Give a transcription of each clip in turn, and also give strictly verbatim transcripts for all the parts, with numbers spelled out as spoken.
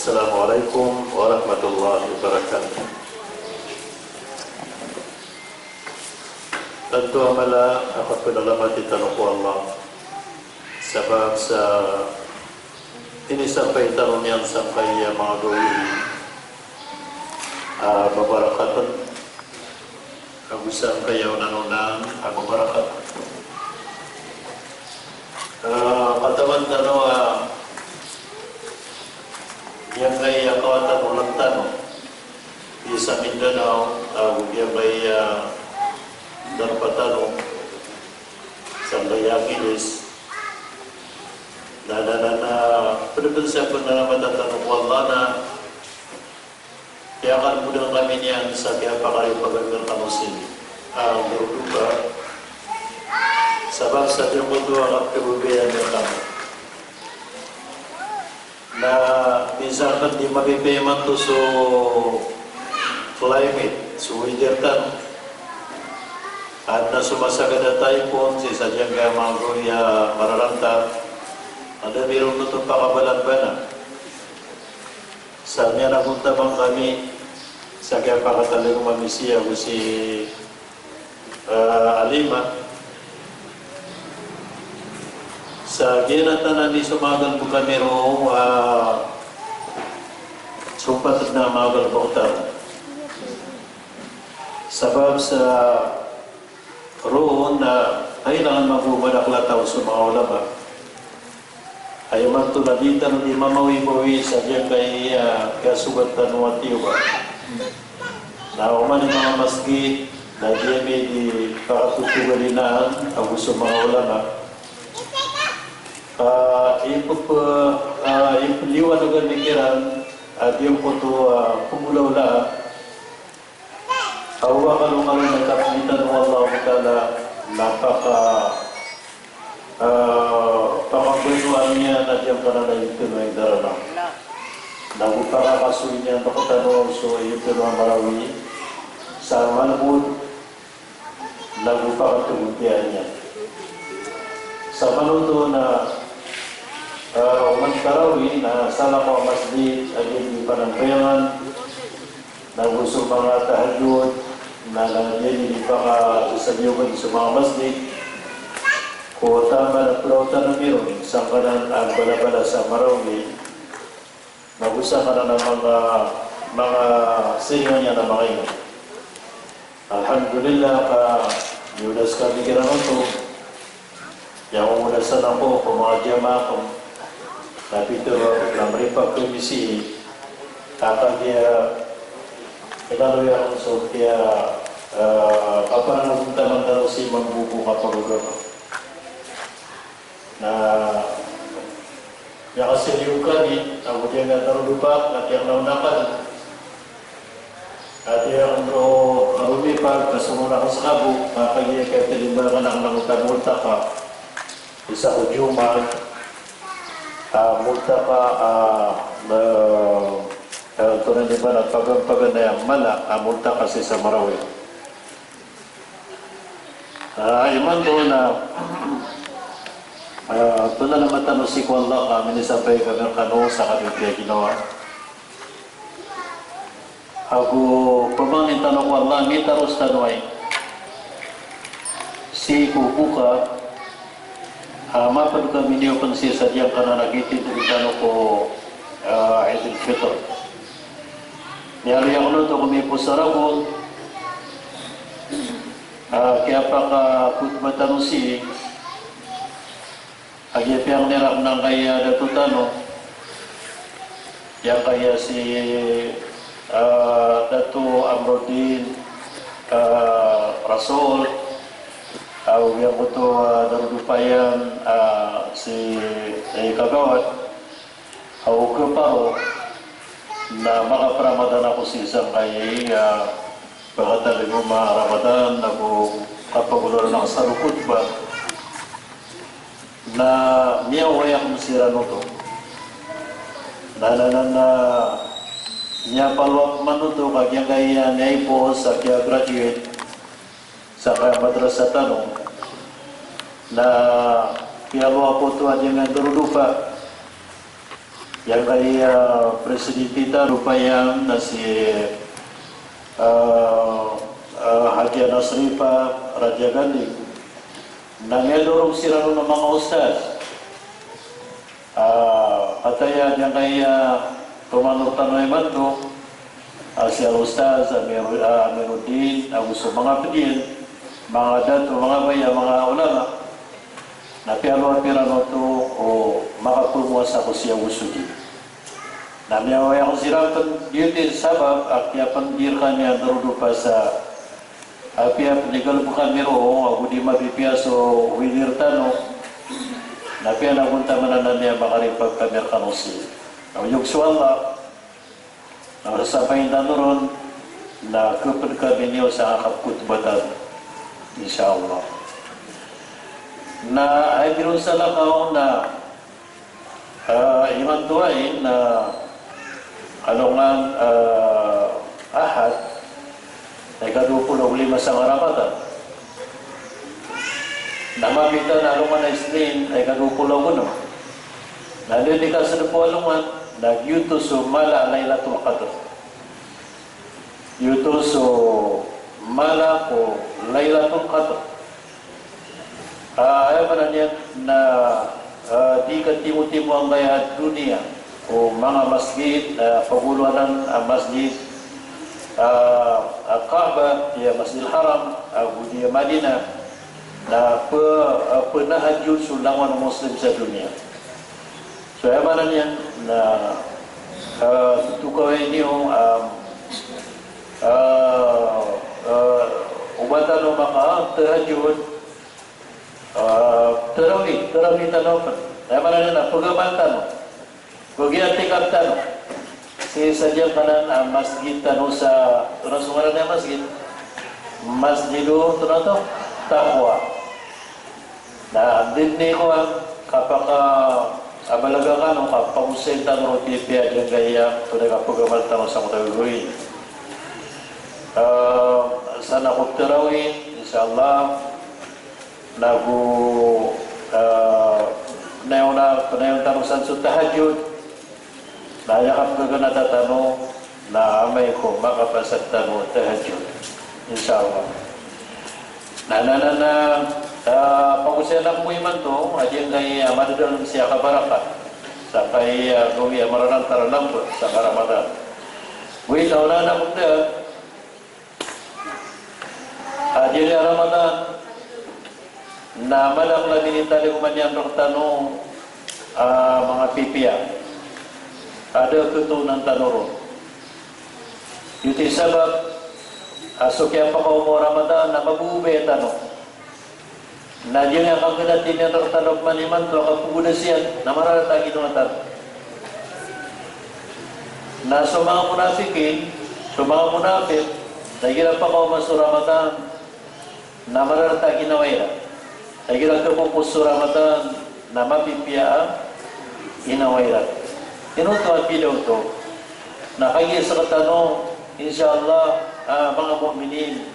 Assalamu alaikum warahmatullahi wabarakatuh. Tanto a mala a kapanalamati tano ko Allah sabap sa inisampay tano niyan sangkaya manga gawii a mabarakatan ago sangkaya onan-onan a mabarakat. Ah, katawan tano a giyangkaya kawatan o lagid tano i sa Mindanao, ah, ago giyangkaya darpa tano sangkaya Angeles. Na, na, na, na, pd pn sa panalamatan tano ko Allah na kiyakadodon kami niyan sa kiyapakaripagan kami rkano sii a darodopa sabap sa giyangkoto a kapkhababayaan kami. Na minsan pn di mapipiya imanto so climate, so weather tano. Adn a so masagad a typhoon sii sa giyangkaya manga gawii a mararanta. Adn a miyaroon oto pakabalanbana. Sa miyan'g ontaman kami sa kiyapakatalingoma mi sii ago si, eh, Alima. Sa giyanan a misomagal bo kami roo, ah, sompat na magal bo tano. Sabap sa roo na kailangan mambo madakl a taw so manga ulama. Aya imanto na di tano di mamawibawi sa giyangkaya, ah, kasogat tano a tiyoba. Na oman i manga masgit, na di ami di pakatotogalinaan ago so manga ulama. Ah, ipep-, ah, ipliwanagan iran a giyangkoto a pagolawlaan. Awa kalokalo na kapitan o Allahu Ta'ala na paka, ah, pakabanoan iyan a giyangkanan a ipenowa i Daranaw. Nago pakakasoy niyan rktano so ipenowa a Marawi sa malbod, nago pakatogotiyaan iyan. Sa manoto na, ah, oman tarawih na salakaw a masjid a giyangkai panambayangan, nago so manga tahajjud, na, na giyangkai pakasasaliyogan so manga masjid ko taman a piraotan ami ron sangkanan a balabala sa Marawi, nago sangkanan a manga, manga siringan iyan a manga ino. Alhamdulillah, ka miyodas kami kiran oto. Aya ko odasan ako ko manga jamaah ko na pitharo ako na mripag kami sii. Ka kagiya inaloy ako so kiya, eh, kapanangontaman tano sii mambo ko kapagagama. Na miyakasaliyo kami, ago di ami a darodopa, na tiyak na onakan. Ati ako ron romipag, ka somoon ako sa kabo, ka kagiya kiyatalimbal ka na ako na multaka. Isa ko Jumaat, ah, multaka, ah, eh, eh, antonaa ini ba na pagan-paganay a mala, ah, multaka sii sa Marawi. Ah, imanto na, ah, panalamatan tano sii ko Allah ka minisampay kami rkano sa kapipiya ginawa. Ago pamangnin tano ko Allah, mitaros tano ai sii ko boka, ah, mapd kami niyo pn sii sa giyangkanan a kitindg tano ko, ah, Eid al-Fitr. Miyaaloy ako oto ko miposaragon, ah, kiyapakakhutbah tano sii, a giya piyangni rakn angkaya dato tano, giyangkaya si, ah, Dato Amrudin, ah, Rasul, ago giyangkoto, ah, darodopa iyan, ah, si, eh, Kagawad. Ago khaparo na makapramadan ako sii sangkaya, ah, pakatalingoma a Ramadan, ago kapagolalan ako sa khutbah. Na miyawaya ako siran oto. Na, na, na, na, miyapalo ako man oto ka giyangkaya miyaipoos a kiya-graduate sangkaya madrasa tano. Na piyalowa ako oto a giyangkaya darodopa. Giyangkaya presidente tano pn na si, ah, ah, Hajiya Nasrifa Rajaganding. Na miyadorog siran on a manga ustadh. Ah, kataya giyangkaya tomanor tano imanto, ah, si Al-Ustadh Amir-, ah, Amiruddin, ago so manga pd iyan, manga dato, manga baya, manga ulama. Na piyalowapiran oto o makapmowasa ko siyaw so di. Na miyawaya ko siran pn giyoto i sabap a kiyapndir kami a darodopa sa apiya pn i galbk ami roo, ago di mapipiya so widir tano. Na piya na gonta manan a miyamakaripag kami rkano sii. Na oyog so Allah na sasampayin tano ron, na khapn kami niyo sa kapkhotba tano, insha Allah. Na aya biron salakaw na, ah, imanto ay na alongan, ah, Ahad, na ikadowa polo ago lima sa Ramadan. Na mapita na alongan a Isnin, na ikadowa polo ago onom. Na dn i kasadpo a alongan na giyoto so mala a Lailatul Qadr. Giyoto so mala ko Lailatul Qadr. Ah, aya maana niyan na, ah, di katimotimo angkaya doniya o manga masgit, ah, pagolowanan a masgit, ah, ah, Kaaba, iya Masjidil Haram, ah, ago di Madinah, na pe-, ah, pnahajjud so langon a Muslim sa doniya. So aya maana niyan na, ah, totokawi niyo, ah, ah, ah, o ba tano makatahajjud, ah, tarawih, tarawih tano pn. Aya maana niyan na pagamal tano, pag-i'tikaf tano sii sa giyangkanan a masgit tano sa, antonaa so ngaran iyan a masgit? Masjidu, antonaa oto? Taqwa. Na dn i kowan, kapaka-, abalaga kano, kapagosayn tano ron pipiya giyangkaya, antonaa i kapagamal tano sa koto a gagawii. Ah, sana ko tarawih, insha Allah, nago, ah, pnayawn, pnayawn tano san so tahajjud. Na aya kapgagana tano na amay ko makapasad tano tahajjud, insha Allah. Na, na, na, na, ah, pagosayn ako imanto a giyangkaya madadalm sii a kabarakat, sangkaya gawii a mararantar a lamba sangkai Ramadan. Gowii, kaonaan ako dn a giyangkaya Ramadan na madakl a minitalingoma niyan rktano a manga pipiya a da a khatoonan tano ron. Giyoto i sabap a so kiyapakaoma o Ramadan na mabobaya tano. Na giyangkaya kanggnati niyan rktano pman imanto a kapagodas iyan na mararata a ginawa tano. Na so manga munafikin, so manga munafiq, na igira pakaoma so Ramadan na mararata a ginawa iran. Na igira kapopos so Ramadan na mapipiya a ginawa iran. Ino oto a bida oto? Na kagiya sktano, insha Allah, ah, manga mu'minin,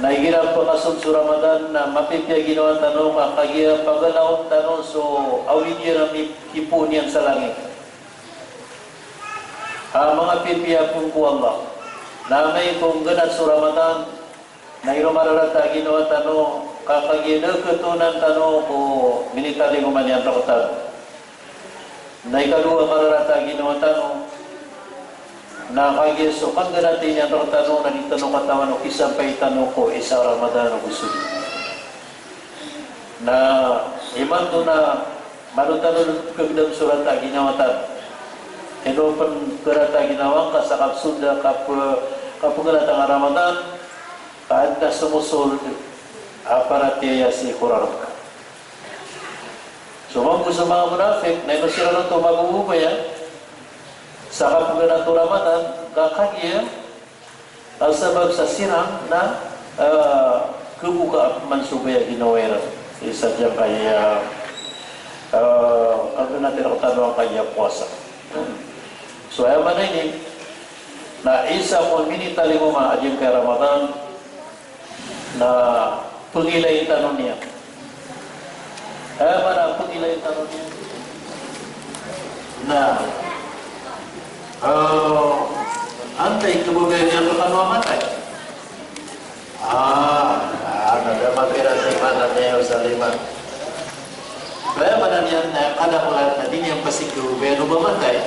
na igira pkasold so Ramadan na mapipiya ginawa tano, ka kagiya paganaon tano so awid iyan a mikipoon iyan sa langit a manga pipiya poon ko Allah. Na amay ko nggnat so Ramadan na ino mararata a ginawa tano, ka kagiya da a khatoonan tano ko minitalingoma niyan rktano. Na ikadowa a mararata a ginawa tano na kagiya so kanggnati niyan rktano na di tano katawan o kisampay tano ko isa a Ramadan ago so di. Na imanto na malo tano dn pkhagdam so rata a ginawa tano. Ino pn karata a ginawa ngka sa kapsold a kap-, kapnggnatan a Ramadan, ka adn a somosold a paratiyaya sii ko rarb ka. So mambo so manga munafiq, na ino siran oto mabobobaya sa kapnggnat o Ramadan, ka kagiya a sabap sa siran na, eh, khaboka a pman so baya a ginawa iran sii sa giyangkaya, eh, kanggnati rktano angkaya powasa. So aya maana ini na isa ko minitalingoma a giyangkaya Ramadan na pngilayn tano niyan. Aya maana pngilayn tano niyan Na, eh, antai i kababaya niyan rkano a matay? Ah, ah, na da mapiya sa iman a niyan sa lima. Ba aya maana niyan na kadaklan na di niyan pasigro ba ino ba matay.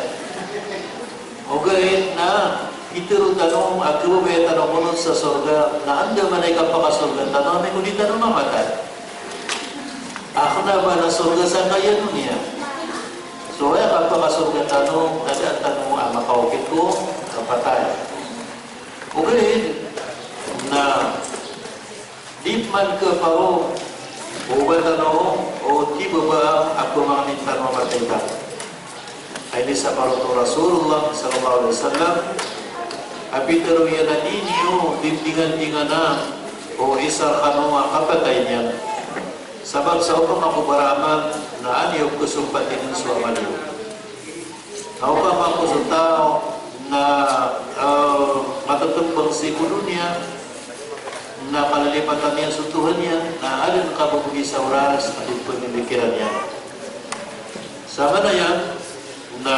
Ogaid na pitharo tano a kababaya tano monot sa sorga, na andamanaya i kapakasorga tano amay ko di tano mamatay. A kna ba na sorga sangkaya doniya. So aya kapakasorga tano, na da tano a makaokit ko kapatay. Ogaid na di pman kaparo o ba tano o di ba ba a pamangnin tano a matay tano. Aya inisapar oto o Rasulullah sallallahu alaihi wasallam a pitharo iyan a di niyo dingdingandingana o isa rkano a kapatay niyan. Sabap sa opama ko baramal na an iyo kasompatn so amal iyo. Na opama ko so taw na, eh, matatmbang sii ko doniya, na kalilimatan iyan so Tohan iyan, na adn kababgi sa oras a di pmimikiran iyan. Sa maana iyan na,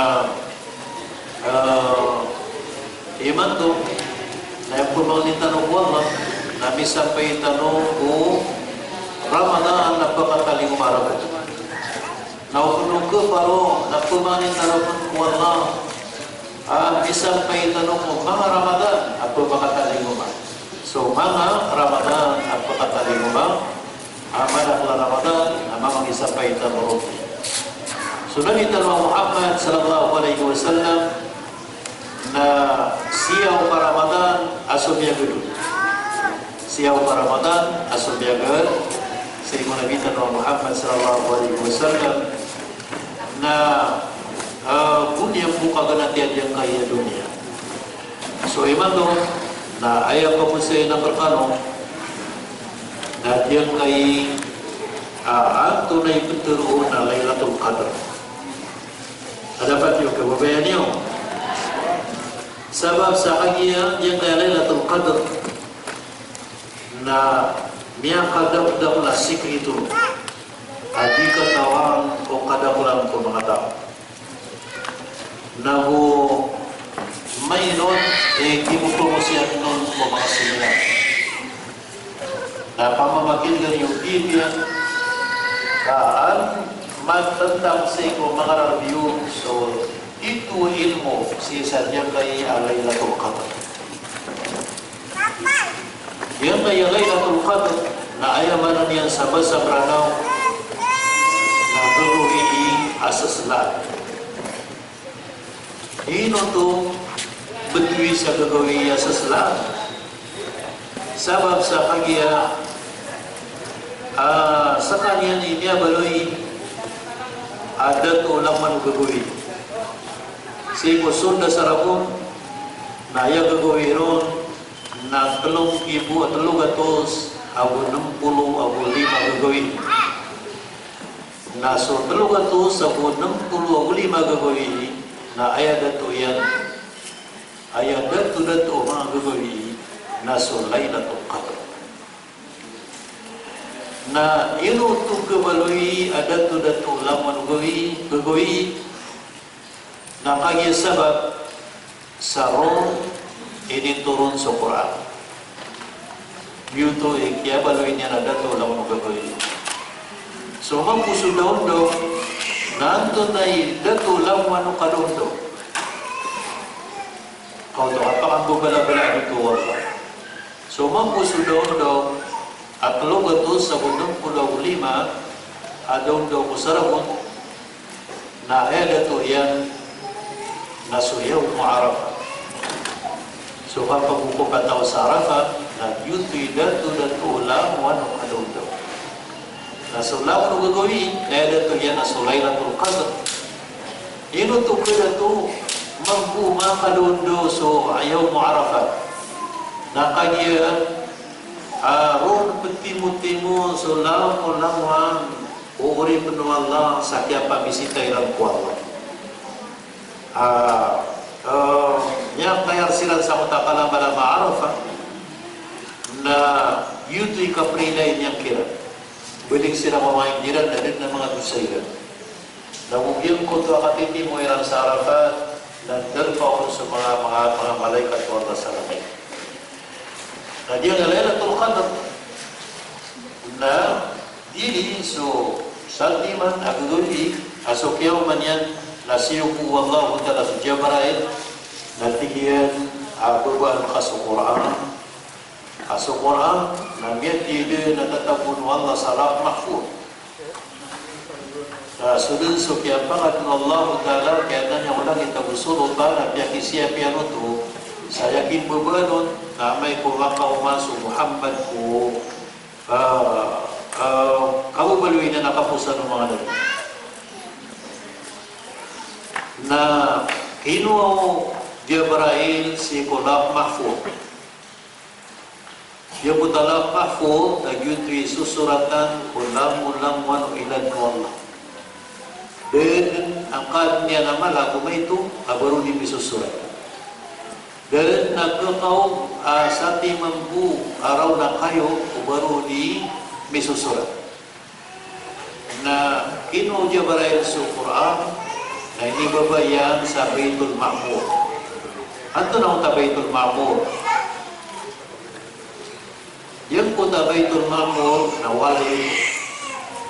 eh, imanto na aya pmangnin tano ko Allah na misampay tano ko Ramadan a pkatalingoma rkano. Na o pn o kaparo na pmangnin tano pn ko Allah a misampay tano ko manga Ramadan a pkatalingoma. So manga Ramadan a pkatalingoma a madakl a Ramadan a manga isampay tano roo. So Nabi tano a Muhammad sallallahu alaihi wasallam na siyaw ka Ramadan a so miyagd on. Siyaw ka Ramadan a so miyagd. Sii ko Nabi tano a Muhammad sallallahu alaihi wasallam na, ah, boniyan bo kagnati a giyangkaya doniya. So imanto na aya pamosay na rkano na giyangkai, ah, antonaa i ptharoon a Lailatul Qadr. A dapat iyo kababaya niyo. Sabap sa kagiya giyangkaya Lailatul Qadr na miyakadakdakl a sikreto a di katawan o kadaklan ko manga taw. Na go mainot i kipopamosay on ko manga seminar. Na pamamakin'gan iyo giya ka an matantang sii ko manga rarb iyo so tito a ilmo sii sa giyangkai a Lailatul Qadr. Giyangkai a Lailatul Qadr na aya maana niyan sa basa Mranaw na gagawii a saslaan. Ino oto bthowi sa gagawii a saslaan? Sabap sa kagiya, ah, skaniyan i miyabaloy a dato langowan o gagawii. Sii ko sonda sa Rabon na aya gagawii ron na tlo nggibo, tlo gatos ago nm polo ago lima a gagawii. Na so tlo gatos ago nm polo ago lima a gagawii na aya dato iyan, aya dato-dato o manga gagawii na so Lailatul Qadr. Na ino oto kabaloy a dato-dato langowan o gawii, gagawii, na kagiya sabap sa ron initoron so Qur'an. Giyoto i kiyabaloy niyan a dato langowan o gagawii. So mambo so daondaw, na antonaa i dato langowan o kadaondaw? Kaoto a pakambabalabala oto o Allah. So mambo so daondaw a tlo gatos ago nm polo ago lima a daondaw ko sa Rabon, na aya dato iyan na so Yawm Arafah. So kapagokop a taw sa Arafah, na giyoto i dato-dato langowan o kadaondaw. Na so langowan o gagawii, na aya dato iyan na so Lailatul Qadr. Ino oto kadato mambo makadaondaw so Yawm Arafah? Na kagiya, ah, ron ptimotimo so langolangowan o oripn o Allah sa kiyapamisita iran ko Allah. Ah, eh, miyakayar siran sangkoto a kalamalama a Arafah, na giyoto i kaprilain iyan kiran. Ba di siran mamaindiran na da dn a manga dosa iran. Na go giyangkoto a katitimo iran sa Arafat, na darpa on so manga, manga, manga malaikat o Allah sa langit. Na giya na Lailatul Qadr, na giya so satiman a gagawii a so kiyaoma niyan na siyogo o Allahu Ta'ala so Jabrail, na tig iyan a babaan ka so Qur'an, a so Qur'an na miyathay dn a tatago o Allah sa Lawh Mahfuz. Na so dn so kiyapangadn o Allahu Ta'ala, kiyaadn iyan ko langit ago so lopa, na piyakisiyapiya oto sa aya kimbabaan on, na amay ko makaoma so Muhammad ko, ah, ah, kababaloy niyan a kaposan o manga nabi. Na kinowa o Jabrail sii ko Lawh Mahfuz. Giya bo ta Lawh Mahfuz, na giyoto i sosoratan ko langolangowan o ilad o Allah. Da dn a kaadn iyan a mala ko maito a ba roo di misosorat. Da dn a kakaog a satiman bo a raon a kayo o ba roo di misosorat. Na kinowa o Jabrail so Qur'an, na inibaba iyan sa Baitul Ma'mur. Antonaa oto a Baitul Ma'mur? Giyangkoto a Baitul Ma'mur na walay,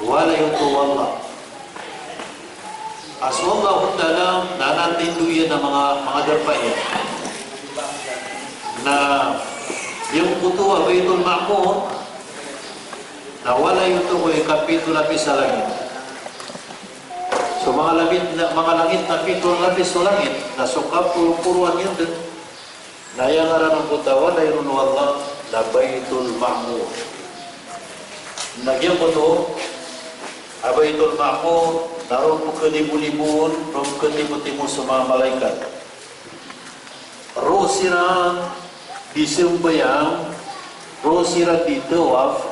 walay oto o Allah. A so Allahu Ta'ala na anantindo iyan a manga, manga darpa iyan. Na giyangkoto a Baitul Ma'mur, na walay oto ko ikapito lapis a langit. So manga langit na, manga langit na pito lapis o langit, na so kaporoporoan iyan dn, na aya ngaran angkoto a walay ron o Allah na Baitul Ma'mur. Na giyangkoto a Baitul Ma'mur na roo pkhaliboliboon, roo pkhatimotimo so manga malaikat. Roo siran di sambayang, roo siran di tawaf,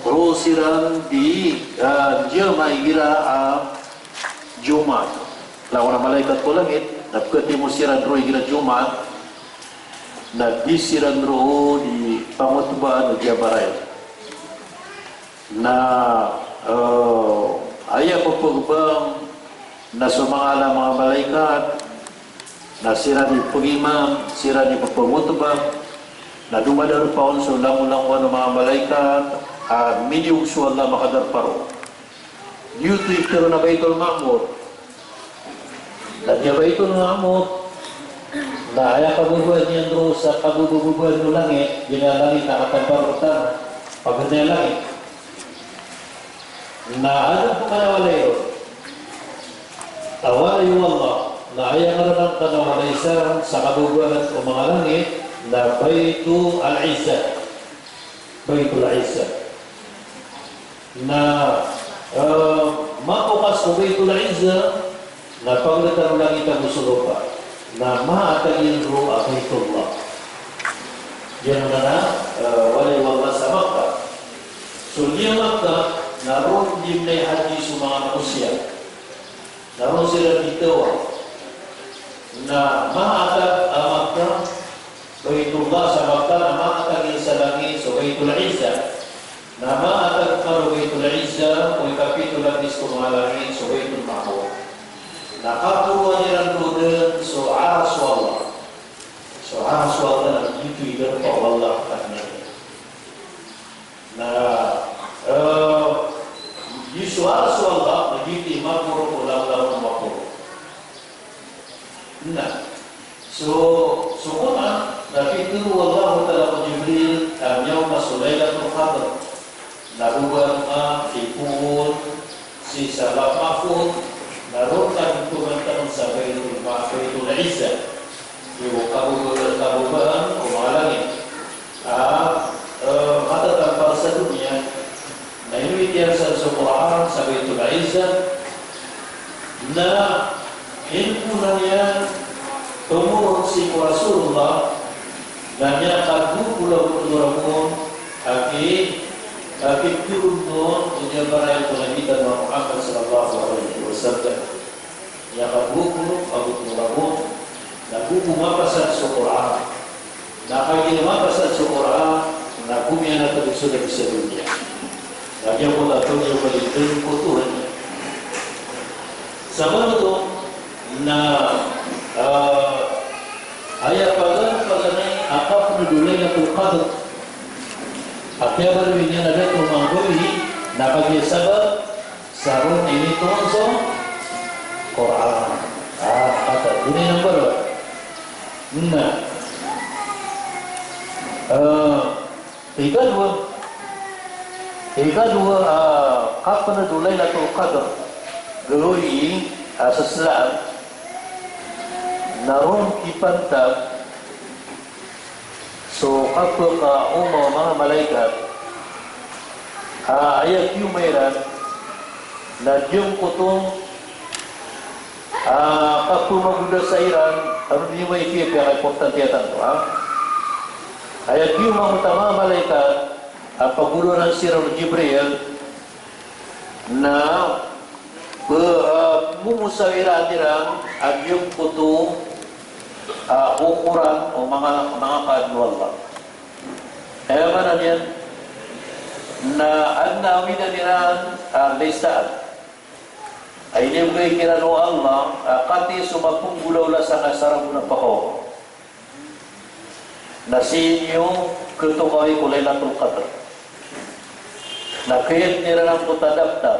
roo siran di, ah, jamaah igira a Jumaat. Na o manga malaikat ko langit, na pkhatimo siran roo igira Jumaat, na di siran roo di pangotbaan o Jabrail. Na, eh, aya pphagabang na so manga ala manga malaikat, na siran i pagimam, siran i pphangotba, na domadarpa on so langolangowan o manga malaikat a miniyog so Allah makadarpa roo. Giyoto i pitharo a Baitul Ma'mur. Na giya Baitul Ma'mur, na aya kababaan iyan roo sa kababababaan o langit, giya langit a katampar o tano, paganay a langit. Na adn pman a walay ron a walay o Allah, na aya ngaran angkanan a walay sa, sa kababaan o manga langit, na Baitul Izzah. Baitul Izzah. Na, eh, maokas ko Baitul Izzah, na pagdatan o langit ago so lopa, na maatag iyan roo a Baitullah. Giyanan a, eh, walay o Allah sa Makkah. So giya Makkah, na roo di mnay haji so manga manosiya. Na roo siran di tawaf. Na maatag a Makkah, Baitullah sa Makkah, na maatag iyan sa langit so Baitul Izzah. Na maatag man o Baitul Izzah ko ikapito lapis ko manga langit so Baitul Ma'mur. Na kaporoan iran roo dn so Arsh o Allah. So Arsh o Allah na giyoto i darpa o Allah a kadnan iyan. Na, eh, giyoto so Arsh o Allah, na giyoto i maporo ko langolangowan a maporo. Na, so, so Qur'an, na pitharo o Allahu Ta'ala ko Jibril a miyaoma so Lailatul Qadr, na roo ba, ah, ipoon sii sa Lawh Mahfuz, na roo ka di pmantang sa Baitul Ma-, Baitul Izzah. Iyo, kababa-, kababaan o manga langit a, eh, matatampar sa doniya. Na inowit iyan san so Qur'an sa Baitul Izzah. Na inpoon iyan, tomoron sii ko Rasulullah, na miyakadowa polo ago tlo ragon a ki-, a kipthoron on o Jabrail ko Nabi tano a Muhammad sallallahu alaihi wasallam. Miyakadowa polo ago tlo ragon, na go bo mapasad so Qur'an. Na kagiya mapasad so Qur'an, na go miyanatag so doniya. Na giya bo tato niyo balikan ko Tuhan. Sabap oto na, ah, aya paganay, paganay a kapnod o Lailatul Qadr a kiyabaloy niyan a dato a manga gawii na kagiya sabap sa ron initoon so Qur'an. Ah, kata, ini number one. Na, ah, Ikadowa, ikadowa a kapnod o Lailatul Qadr, gawii a saslaan, na ron kipantag so kapkaoma o manga malaikat a aya kioma iran na giyangkoto a kapmagoda sa iran, ano niyo maipiyapiyaka importante a tanto, ha? Aya kioma angkoto a manga malaikat a pagolonan siran o Jibril na pe-, a, momosawiran iran a giyangkoto a okoran o manga, manga kaadn o Allah. Aya maana niyan na adn a awidan iran a listaan a inibgay kiran o Allah, a katii so mapenggolawla sangkasaragon a pakaoma. Na sii niyo ketokawi ko Lailatul Qadr. Na kiyatn iran angkoto a daftar.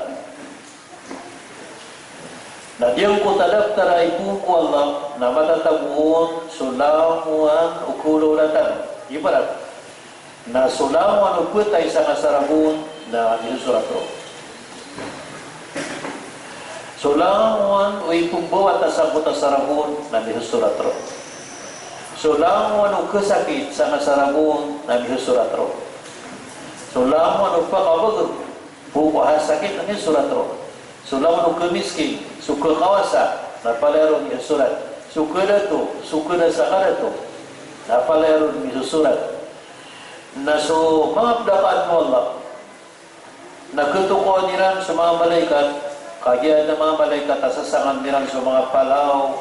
Na giyangkoto a daftar a ipoon ko Allah, na matatago on so langowan o kaolawla tano. Ibarat na so langowan o petay sangkasaragon na misosorat ron. So langowan o ipembawata sangkoto a saragon na misosorat ron. So langowan o kasakit sangkasaragon na misosorat ron. So langowan o pakabagr, bo ko hasakit na misosorat ron. So langowan o kamiskin, so kakawasa, na palaya ron misosorat. So kadato, so kada sa kadato, na palaya ron misosorat. Na so manga pd a kaadn o Allah na ketokawan iran so manga malaikat, kagiya adn a manga malaikat a sasangan iran so manga palaw,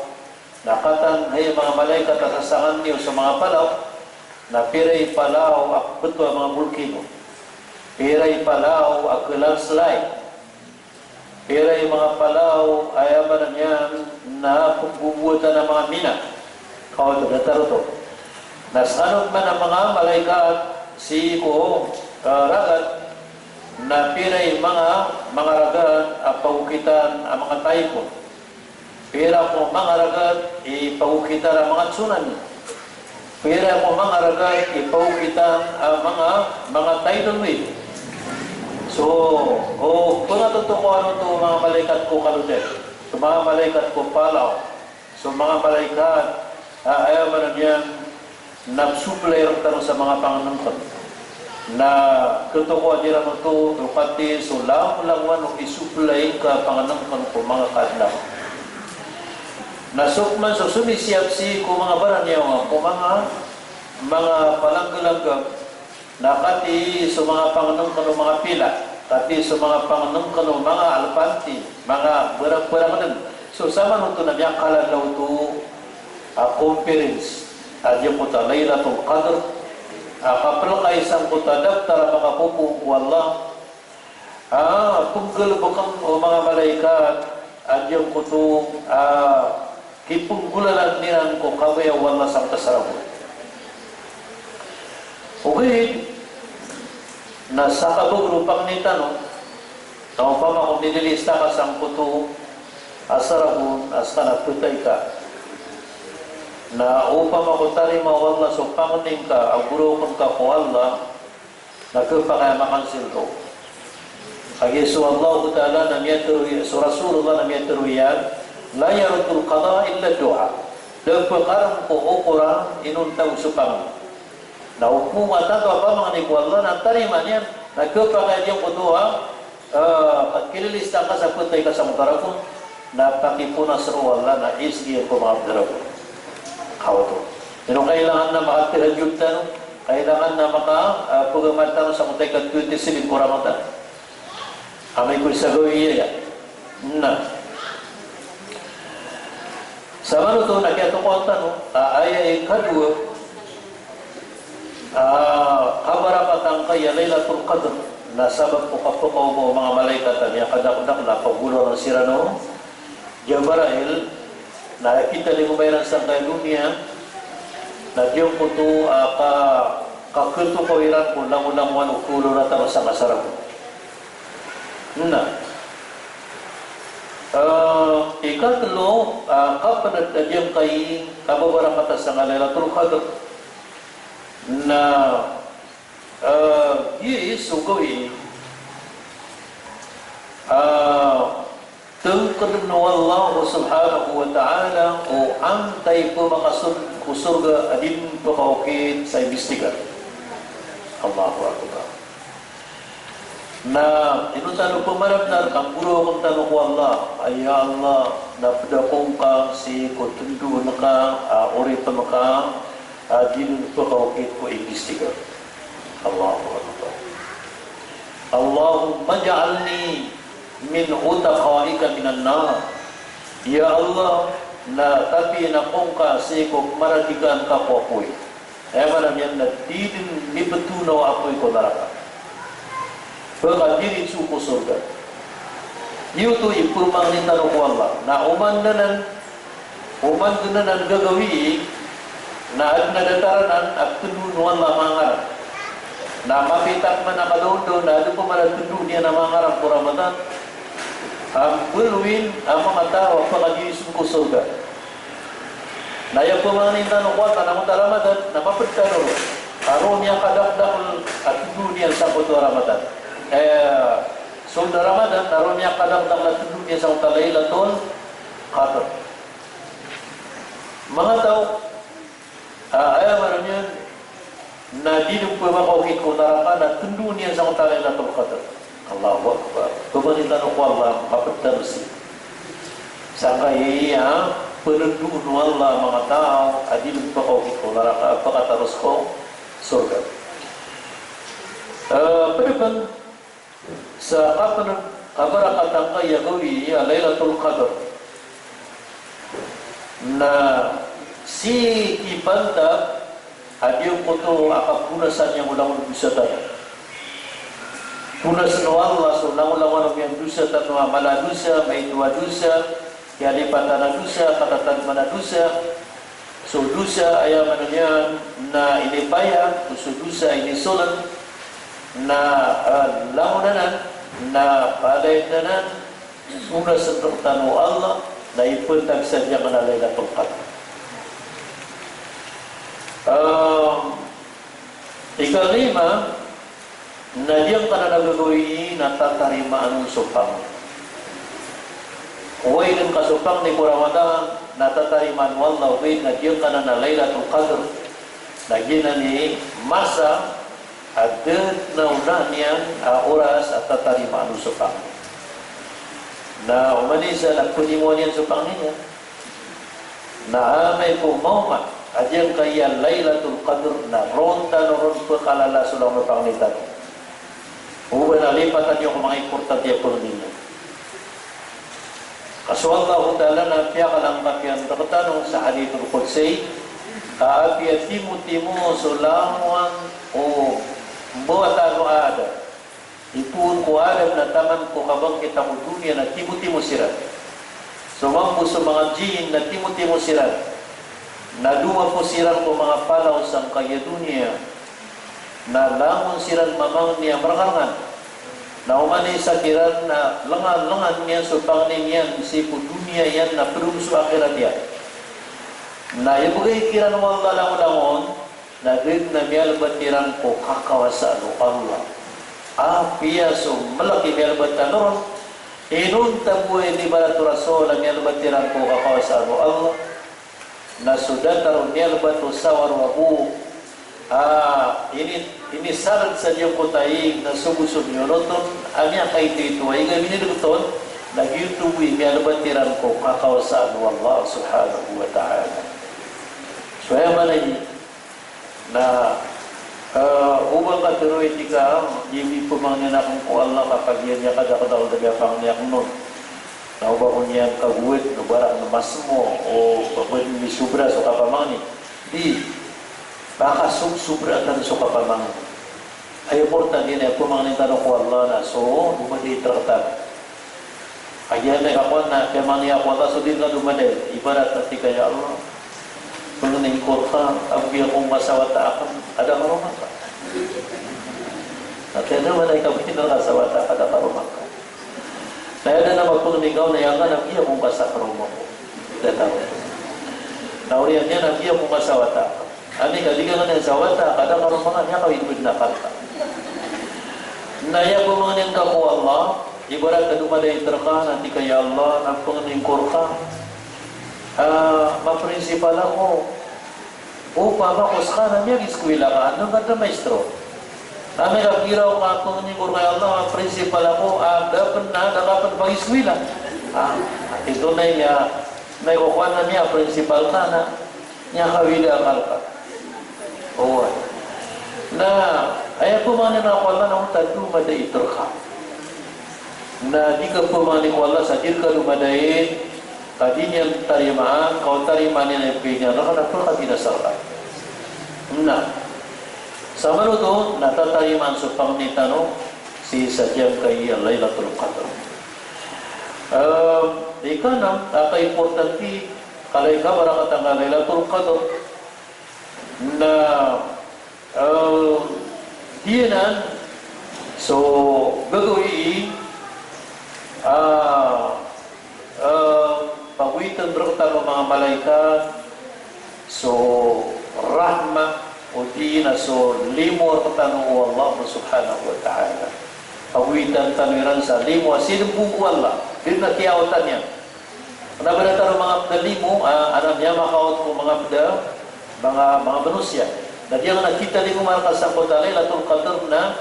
na kataan, hay manga malaikat a sasangan iyo so manga palaw, na pira i palaw a kepetowa a manga bolkino, pira i palaw a kelandslide, pira i manga palaw a aya maana niyan na pembobowatan a manga mina. Kaoto, datar oto. Na sekano pman a manga malaikat sii ko, eh, ragat, na pira i manga, manga ragat a pagokitan a manga typhoon. Pira ko manga ragat i pagokitan a manga tsunami. Pira ko manga ragat i pagokitan a manga, manga tidal wave. So, o pengatotokowan oto o manga malaikat ko kalodad. So manga malaikat ko palaw. So manga malaikat, a, aya maana niyan, na pesoplay rektano sa manga pangnengken. Na ketokawan iran oto, o katii so langolangowan o isoplay ngka a pangnengken ko manga kaadn. Na so pman so somisiyap sii ko manga baraniyawa, ko manga, manga palanggalangga, na katii so manga pangnengken o manga pila, katii so manga pangnengken o manga alpanti, manga barang-barang den. So samanoto na miyakalalaw oto a conference a giyangkoto a Lailatul Qadr, a kapelekay sangkoto a daftar a makapopoon ko Allah, a penggalebeken o manga malaikat a giyangkoto a kipenggolalan iran ko kabaya o Allah sangkoto a saragon. Ogaid na sakabagr o pangni tano, na opama ko mililista ka sangkoto a saragon a seka na petay ka, na opama ko tarima o Allah so pangni ngka a goraoken ka ko Allah, na kepakay a makansil roo. Kagiya so Allahu Ta'ala na miyatharo iyan, so Rasulullah na miyatharo iyan, "La yaruddul qada illa du'a." Da a pekareng ko okora inonta o so pangni. Na opama tanto a pamangni ko Allah na tarimaan iyan, na kepakay a giyangkoto a, eh, kililista ngka sa petay ka sa manga saragon, na pakiponas roo o Allah na isgi ko manga saragon. Kaoto. Ino kailangan na makatahajjud tano, kailangan na maka, ah, pagamal tano sa motay ka twenty-seven ko Ramadan. Amay ko isa gawii aya. Na. Samanoto na kiyatokawan tano, ah, aya ikadowa, ah, kabarakatan angkaya Lailatul Qadr, na sabap ko kapakaoma o manga malaikat a miyakadakdakl a pagolalan siran o Jabrail, na kitalingoma iran sangkai a doniya, na giyangkoto a ka, kaketokaw iran ko langolangowan o khaolawlatan o sangkasarap. Na, eh, ikatelo, ah, kapenad a giyangkai kababarakatan sangkai a Lailatul Qadr. Na, eh, giya so gawii, ah, tengkeden o Allah subhanahu wa ta'ala o antaa i pemakasold ko sorga a di den pekaokit sa imbestigar. Allahu Akbar. Na ino tano pemarap na reka nggoraoken tano ko Allah, ay ya Allah, na ped ako ngka sii ko tendoon ka a oripen ka a di den pekaokit ko imbestigar. Allahu Akbar. Allahumma ij'alni min utaqaika minan nar. Ya Allah, na tapiya ako ngka sii ko maradikaan ka ko apoy. Aya maana niyan na di den mibetoon o apoy ko naraka. Pekadiritso ko sorga. Giyoto i pemangnin tano ko Allah. Na oman den anan, oman den anan gagawii, na aden a datar anan a tendoon o Allah a manga ngarang. Na mapiya tak man a kadaondaw na aden pman a tendoon iyan a manga ngarang ko Ramadan. Ambeloin a manga taw a pekadiritso ko sorga. Na aya pemangnin tano ko Allah na langon a Ramadan, na maped tano ron a roo miyakadakdakel a tendoon iyan sangkoto a Ramadan. Eh, sold a Ramadan, na roo miyakadakdakel a tendoon iyan sangkoto a Lailatul Qadr. Manga taw, ah, aya maana niyan, na di den pemakaokit ko naraka na tendoon iyan sangkoto a Lailatul Qadr. Allahu Akbar. Pemangnin tano ko Allah, maped tano sii. Sangkai a penendoon o Allah a manga taw a di den pekaokit ko naraka, pekataros ko sorga. Eh, ped pen sa kapenad, kabarakatan angkaya gawii a Lailatul Qadr. Na sii ki pantag a giyangkoto a kaponasan iyan o langon o dosa tano. Ponasen o Allah so langolangowan o miyandosa tano a mala a dosa, maito a dosa, kiyalipatan a dosa, katatademan a dosa, so dosa aya maana niyan na inipaya, so dosa inisolen, na, eh, langon anan, na palayn anan, ponasen rektano o Allah, na ipantag sa giyangkanan a Lailatul Qadr. Ehm, ikalima, na giyangkanan a gagawii na tatarimaan on so pangni. Oway den ka so pangni ko Ramadan, na tatarimaan o Allah, ogaid na giyangkanan a Lailatul Qadr, na giyanan i masa a da den a onaan iyan a oras a tatarimaan on so pangni. Na oman i isa na penimoan iyan so pangni niyan. Na amay ko maoma a giyangkaya Lailatul Qadr na ron tano ron pekalala so langon o pangni tano. Oba na lipatan iyo ko manga importante a pangni niyan. Ka so Allahu Ta'ala na piyakalangkap iyan rektano sa Hadithul Qudsi, ka apiya timotimo so langon o mbawataan o Adam. Ipoon ko Adam na taman ko kabangkitan ko doniya na timotimo siran. So mambo so manga jinn na timotimo siran. Na dowa ko siran ko manga palaw sangkaya doniya. Na langon siran mamangni a marangarangan. Na oman i isa kiran na lengan, lengan iyan so pangni niyan sii ko doniya iyan na ped on so akhirat iyan. Na ibegay kiran o Allah langolangon, na da den a miyalebat iran ko kakawasaan o Allah. Apiya so melek i miyalebat tano ron, inonta bo a inibarat o Rasul a miyalebat iran ko kakawasaan o Allah, na so datar o miyalebat o sawar o abo, a, ini, inisared sa giyangkoto a ig, na so bo so miyonot on a miyakaitoito a ig a minidegt on, na giyoto bo i miyalebat iran ko kakawasaan o Allah subhanahu wa ta'ala. So aya maana ini, na, eh, o ba ngka tharoa i tig ka, di, di pemangnin aken ko Allah ka kagiya niyan kadakdakl a pangni aken on. Na o ba ko niyan kagowad, o ba raken masmo, o ba ko niyan misobra so kapamangni. Di, pakasobsobra tano so kapamangni. Aya importante na pemangnin tano ko Allah na so, o ba di traktan. Aya na kakowan na, kiyamangni ko Allah so di rka domadait. Ibarat a tig ka, "Ya Allah, pangnin ko rka a bgi ako ngka sa wata akn a da karoma ka." Na kiyadoma na ikabgi rka sa wata ka a da karoma ka. Na aya dn a mapangni ka on na, "Ya Allah, na bgi ako ngka sa karoma ko." Da tano. Na oriyan iyan na, "Bgi ako ngka sa wata akn." Ami ka di ka ngnin sa wata ka a da karoma ka, miyakawid-wid na kalk. Na aya pamangnin ka ko Allah, ibarat a domadait rka na tig ka, "Ya Allah, na pangnin ko rka a maprinsipal ako. Opama ko ska na miyagiskwila ka, anda ka da maestro?" Ami ka pira o kapangnin ko rka, "Ya Allah, maprinsipal ako a da pn, a da ka pn pagiskwila." Ah, ito na iya, na ikokowan na miyaprinsipal ka na miyakawid a akal ka. Oway. Na aya pamangnin ko Allah na onta domadait rka. Na di ka pamangni ko Allah sa di rka domadait, ka di niyan tarimaan, ka o tarimaan iyan a ibgay niyan rka na pkabinasa rka. Na sa manoto na tatarimaan so pangni tano sii sa giyangkai a Lailatul Qadr. Em, ikanm a kaimportante, kalay kabarakatan a Lailatul Qadr na, eh, giyanan so gagawii a, eh, pagoytan rktano o manga malaikat so rahma, odi na so limo rktano o Allah Subhanahu wa Ta'ala. Pagoytan tano iran sa limo a sii dn bo o Allah, di na kiyaotan iyan. Kna ba da tano manga pd a limo, ah, adn a miyamakaot ko manga pd a, manga, manga manosiya. Na giyangkanan a kitalingoma rka sangkoto a Lailatul Qadr na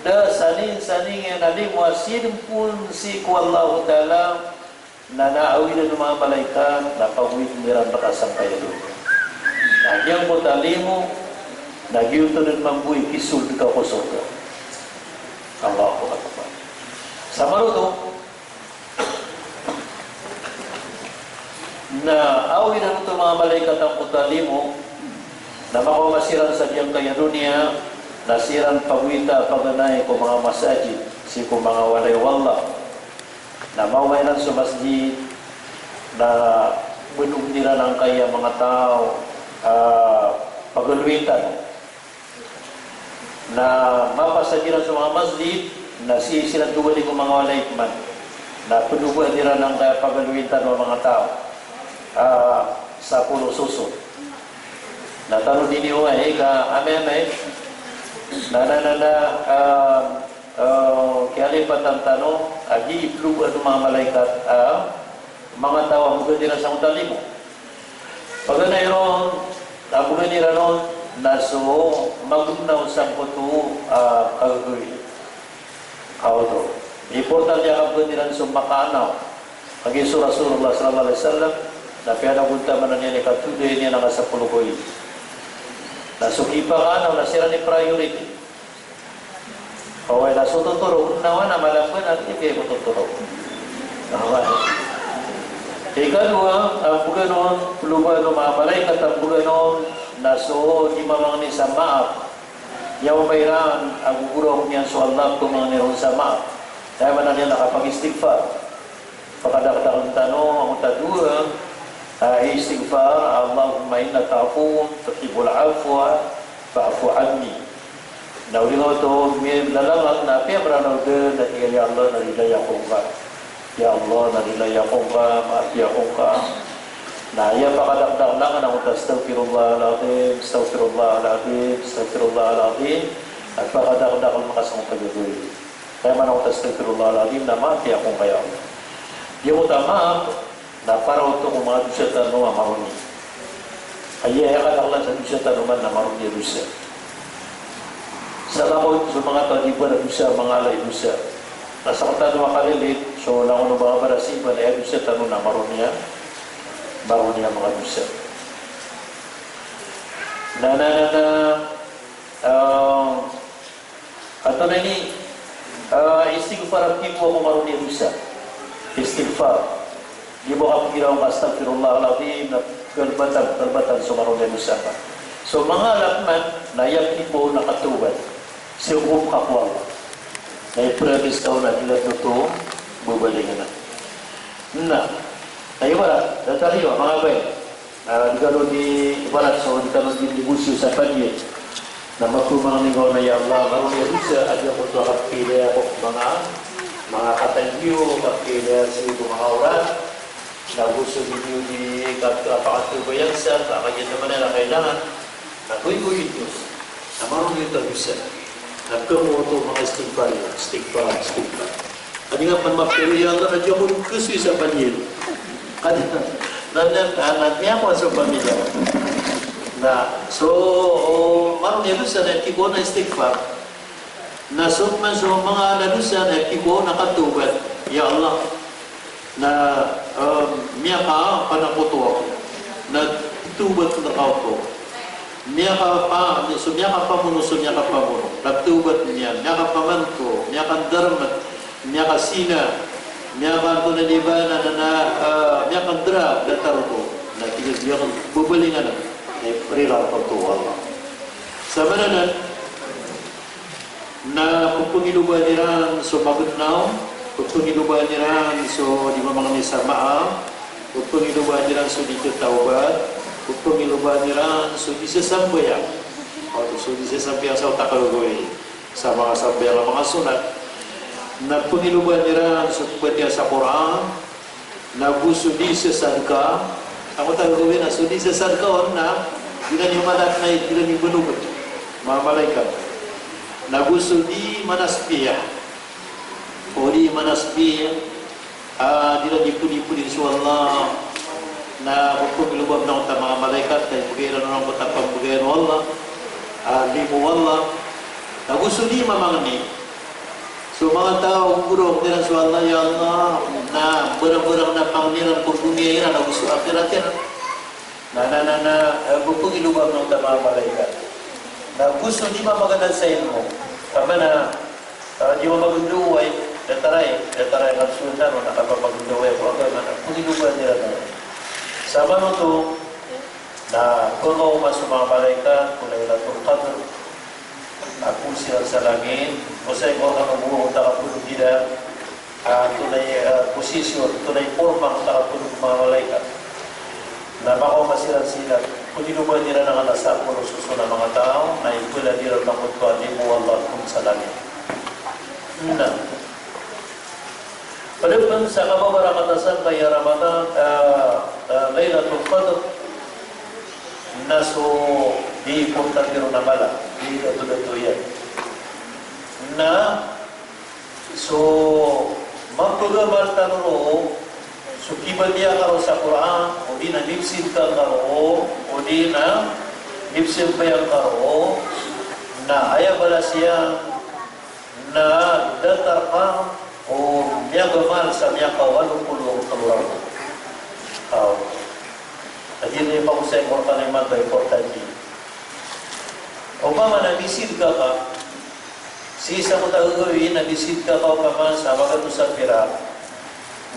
da saningsaning iyan a limo a sii dn phoon sii ko Allahu Ta'ala, na, na awidan o manga malaikat, na pagoytn iran rka sangkaya doniya. Na giyangkoto a limo na giyoto dn mambo i kisold ka ko sorga. Allahu Akbar. Sa manoto, na awidan oto o manga malaikat angkoto a limo, na makaoma siran sa giyangkaya doniya, na siran pagoyta paganay ko manga masajid, sii ko manga walay o Allah. Na maoma iran so masjid, na pdogn iran angkaya manga taw a pagalowitan. Na mapasad iran so manga masjid, na sii siran dowa dn ko manga walay pman. Na pdogoan iran angkaya pagalowitan o manga taw a sapolo soson. Na tano dn i oway ka amay-amay, na, na, na, na, ah, eh, kiyalipatan tano a gii plogoan o manga malaikat a manga taw a mbgan iran sangkoto a limo. Paganay ron, a mbgan iran on na so magnaw sangkoto a kagagawii. Kaoto. Importante a mbgan iran so makaanaw. Kagiya so Rasulullah sallallahu alaihi wasallam na piyanagontaman iyan i katodaya niyan angka sapolo gawii. Na so kipakaanaw na siran i priority. Oway, na so totorog, na wana malamban a di kaya ko totorog. Oway. Ikadowa, a mbgan on, plogoan o manga malaikat a mbgan on, na so di mamangni sa maap. Aya pairan a gogoraok niyan so Allah ko mamangni ron sa maap. Aya maana niyan na kapagistighfar. Pakadakdakl tano angkoto a dowa a istighfar, "Allahumma innaka afuwwun tuhibbul afwa fa'fu anni." Na odi na oto milalamang na apiya Mranaw dn na tig iyan, "Ya Allah, na rilai ako ngka. Ya Allah, na rilai ako ngka, maapi ako ngka." Na aya pakadakdakl angkoto a astaghfirullahal azim, astaghfirullahal azim, astaghfirullahal azim. Na pakadakdakl angka sangkoto a gagawii. Aya maana angkoto a astaghfirullahal azim na maapi ako ngka, ya Allah. Giyangkoto a maap na para oto ko manga dosa tano a maroni. Aya, aya kadaklan sa dosa tano man na maroni a dosa. Sa makaoto so manga taw a di baradosa, manga ala i dosa. Na sangkoto a kalilid, so langon o manga barasiba na aya dosa tano na maroni a, maroni a manga dosa. Na, na, na, na, ah, Antonaa ini, eh, istighfar a kibo ko maroni a dosa. Istighfar. Di bo kapagiraw ka astaghfirullahal azim na galbatan, galbatan so maroni a dosa ka. So manga ala pman na aya kibo na katawbat. Sii ko kapowang. Na i-promise ka on a di ladn oto babalingan. Na, na ibarat, datar iyo, manga bae. Na, di kano di, ibarat so, di kano di negosyo sa paniyan. Na mapamangni ngka on a, ya Allah, maroni a dosa a di ako oto kapilaya ko manga, manga katanggiyo, kapilaya sii ko manga oras. Na go so di niyo di kat-, kapakatawbat sa, na kagiya naman na kailangan. Na goy-goy ito. Na maroni oto a dosa. Na kamo oto manga istighfar iyo, istighfar, istighfar. Adi nga pn mapilaya, ya Allah, na di ako kasoy sa paniyan. Adi, na, na, na, na, niyan ko so pamilya. Na, so, o, maroni a dosa na tig o na istighfar. Na so man so manga dosa na tig o na katawbat. Ya Allah, na, em, miyakapanakoto ako. Na tawbat na kaoto. Miyakapa-, so miyakapamono, so miyakapamono. Na tawbat niyan, miyakapamanto, miyakandarmat, miyakasina, miyakanto na di ba na, na, na, eh, miyakandra, datar oto. Na tig iyan a babalingan, eh, rila oto, Allah. Sa maana nan, na pphangilobaan iran so magednaw, pphangilobaan iran so di mamangni sa maap, pphangilobaan iran so di tatawbat, pphangilobaan iran so di sasambayang. O, so di sasambayang sa otak a gagawii. Sa manga sambayang a manga sonat. Na pphangilobaan iran so pphatiya sa Qur'an, na go so di sasadka, angkoto a gagawii na so di sasadka on na, di iran iyo mataan na, di iran iyo balogan, manga malaikat. Na go so di manasbih, o di manasbih, ah, di iran iyo podi-podi so Allah, na pphangilobaan angkoto a manga malaikat, na ibgay iran on angkoto a pambgayan o Allah, ah, limo o Allah. Na go so di mamangni, so manga taw a gogorok iran so Allah, ya Allah, na barang-barang na pangni iran ko doniya iran ago so akhirat iran. Na, na, na, na, eh, pphangilobaan angkoto a manga malaikat. Na go so di mamaganad sa ilmo. Ka maana, eh, di mamaganad o way, datar aya, datar aya nga so tano na kapamaganad o way ko agama na pphangilobaan iran. Sa maana oto, na pkaoma so manga malaikat ko Lailatul Qadr. Ago siran sa langit, o sa ikaw ka na buo, o taka polo gida, ah, antonaa i, ah, posisyon, antonaa i porma o taka polo manga malaikat. Na makaoma siran sii na, pphangilobaan iran angkanan a sapolo soson a manga taw, na ibalad iran angkoto a limo o Allah kon sa langit. Na. Pd pn sa kababarakat a sangkaya Ramadan, ah, ah, Lailatul Qadr, na so di importante ron a mala, di dato-dato iyan. Na so mapagamal tano ron, so kibatiya ka ron sa Qur'an, odi na mipsimba ka ron, odi na mipsimbayang ka ron, na aya balas iyan, na datar ka o miyagamal sa miyakawalo polo ago tlo ragon. Aw. Adi na ipagosay ko rkano imanto a importante. Opama na misidka ka, sii sa mota gagawii na misidka ka opama sa magatos a pirak.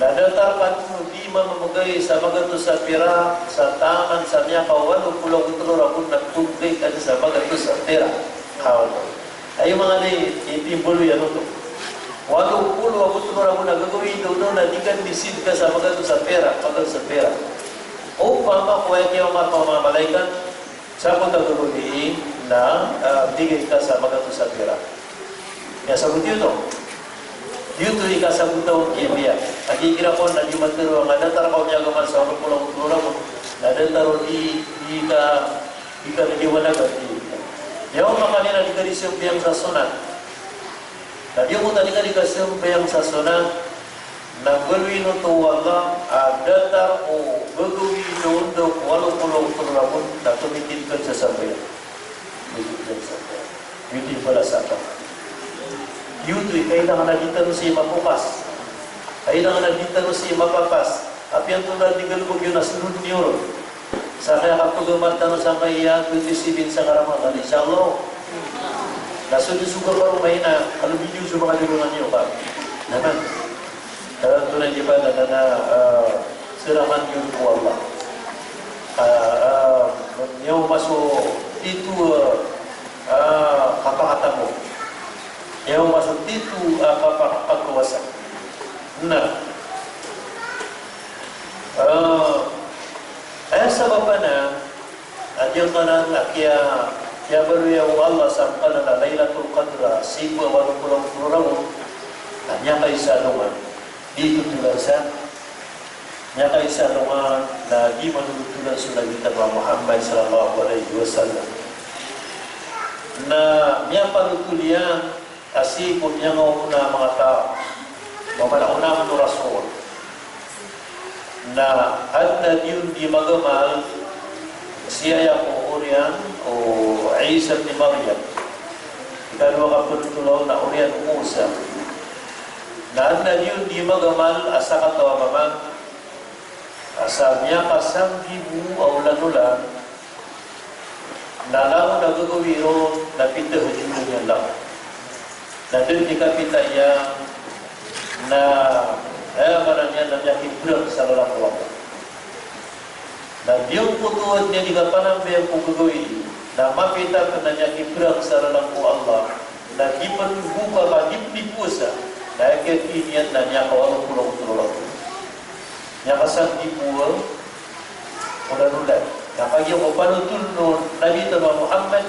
Na datar ka dn o di mamamgay sa magatos a pirak, sa taman sa miyakawalo polo ago tlo ragon na pmbgay ka dn sa magatos a pirak. Aw. Aya manga di, di timbol iyan oto. Walo polo ago tlo ragon a gagawii dn oto na di ka dn misidka sa magatos a pirak, magatos a pirak. Opama ko aya kiyaoma rka o manga malaikat, sa mota gagawii na, ah, bigay ka sa magatos a pirak. Aya sabot iyo oto. Giyoto i kasabota o kiyabiya. Agi kira kon na di matero a nga datar ka o miyagamal sa walo polo ago tlo ragon. Na datar o di, di ka, di ka di wanagan di. Aya opama ka niyan na di ka di sambayang sa sonat. Na di oto a di ka di kasambayang sa sonat. Na galoyin oto o Allah a datar o gagawii dn oto ko walo polo ago tlo ragon na pmbitiyan ka sa sambayang. Pmbitiyan ka sa sambayang. Giyoto i balas a taw. Giyoto i kailangan a di tano sii mapokas. Kailangan a di tano sii mapapas. Apiya antonaa di galbk iyo na sundon iyo ron. Sa kaya kapagamal tano sangkaya twenty-seven sa Ramadan, insha Allah. Na so di so kakaroma ina, kalo video so manga di ron a niyo ka. Naman. Kaya antonaa di ba na, na, ah, serahan iyo ko Allah. Ah, ah, niyo maso tito, ah, ah, kapakatamok. Niyo maso tito, ah, kapakakawasa. Na. Giyangkanan a kiya, kiyabaloy o Allah sa pangala a Lailatul Qadr a sigowa walo polo ago tlo ragon, na miyakaisa alongan. Di totolan sa, miyakaisa alongan na di manotolan so Nabi tano a Muhammad sallallahu alaihi wasallam. Na miyapanotol iyan a sii ko miyangaona a manga taw, mambo a manga rasul. Na adn a di on di magamal si aya ko oriyan o Isa bin Maryam. Ikadowa a kapanotolan na oriyan o Musa. Na adn a di on di magamal a sakataw a mama a sa miyakasanggibo a olan-olan, na langon a gagawii ron na pithahajjudan iyan langon. Na da dn i kapita iyan na, aya maana niyan na miyakiprang sa lalan ko Allah. Na giyangkoto a di niyan di kapanambayang ko gagawii, na mapita pn a miyakiprang sa lalan ko Allah, na di pn boka ka di pn di powasa, na aya kiyathay niyan na miyakawalo polo ago tlo ragon. Miyakasanggibo a olan-olan. Na kagiya ko panotol o Nabi tano a Muhammad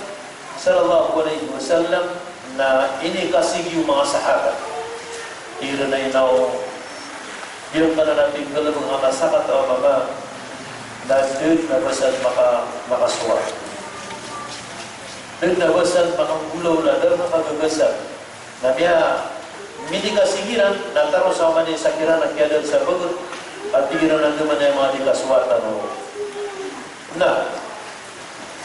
sallallahu alaihi wasallam na inikasigi o manga sahabat. Tig iran a ino, giyangkanan a pinggalbk a sakataw a mama, na da dn a ba san maka-, makasowar. Da dn a ba san makanggolawla, da dn a makagagasar. Na miya, minikasigi iran, na taros a mani sa kiran a kiyadaan sa bagr, a tig iran a andamanaya manga di kasowar tano. Na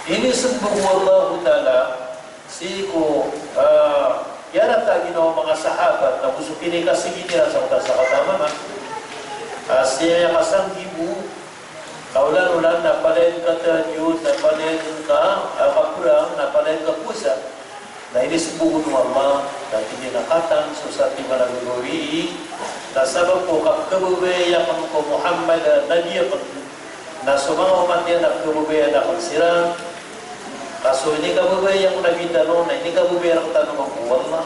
inismbag o Allahu Ta'ala sii ko, ah, iyarata a ginawa o manga sahabat, na go so kinikasigi iran sa oto a sakataw a mama, ah, sii ko kasanggibo a olan-olan, na palaya dn katahajjud, na palaya dn ka, ah, kaprang, na palaya dn kapowasa. Na inismbag o Allah, na tig iyan a kataan so satiman a gagawii, na sabap ko kapkhababayai akn ko Muhammad a nabi akn, na so manga omat iyan na pkhababayaan akn siran. Ka so inikababaya ko Nabi tano, na inikababaya rktano mambo o Allah.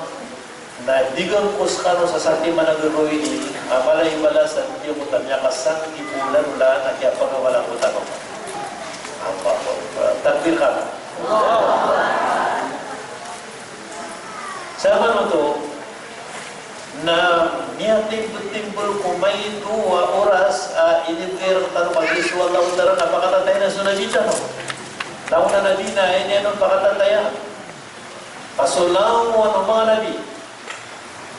Na bigan ko skano sa satiman a gagawii, a mala i balasan, giyangkoto a miyakasanggibo a olan-olan a kiyapagamalan ko tano. Allahu Akbar. Takbir kano. Sabap oto, na miyatimbl-timbl ko maito a oras a inibgay rktano kagiya so Allahu Ta'ala na pakatatayaan so Nabi tano. Langon a Nabi na aya niyan on pakatatayaan. Ka so langon o manga nabi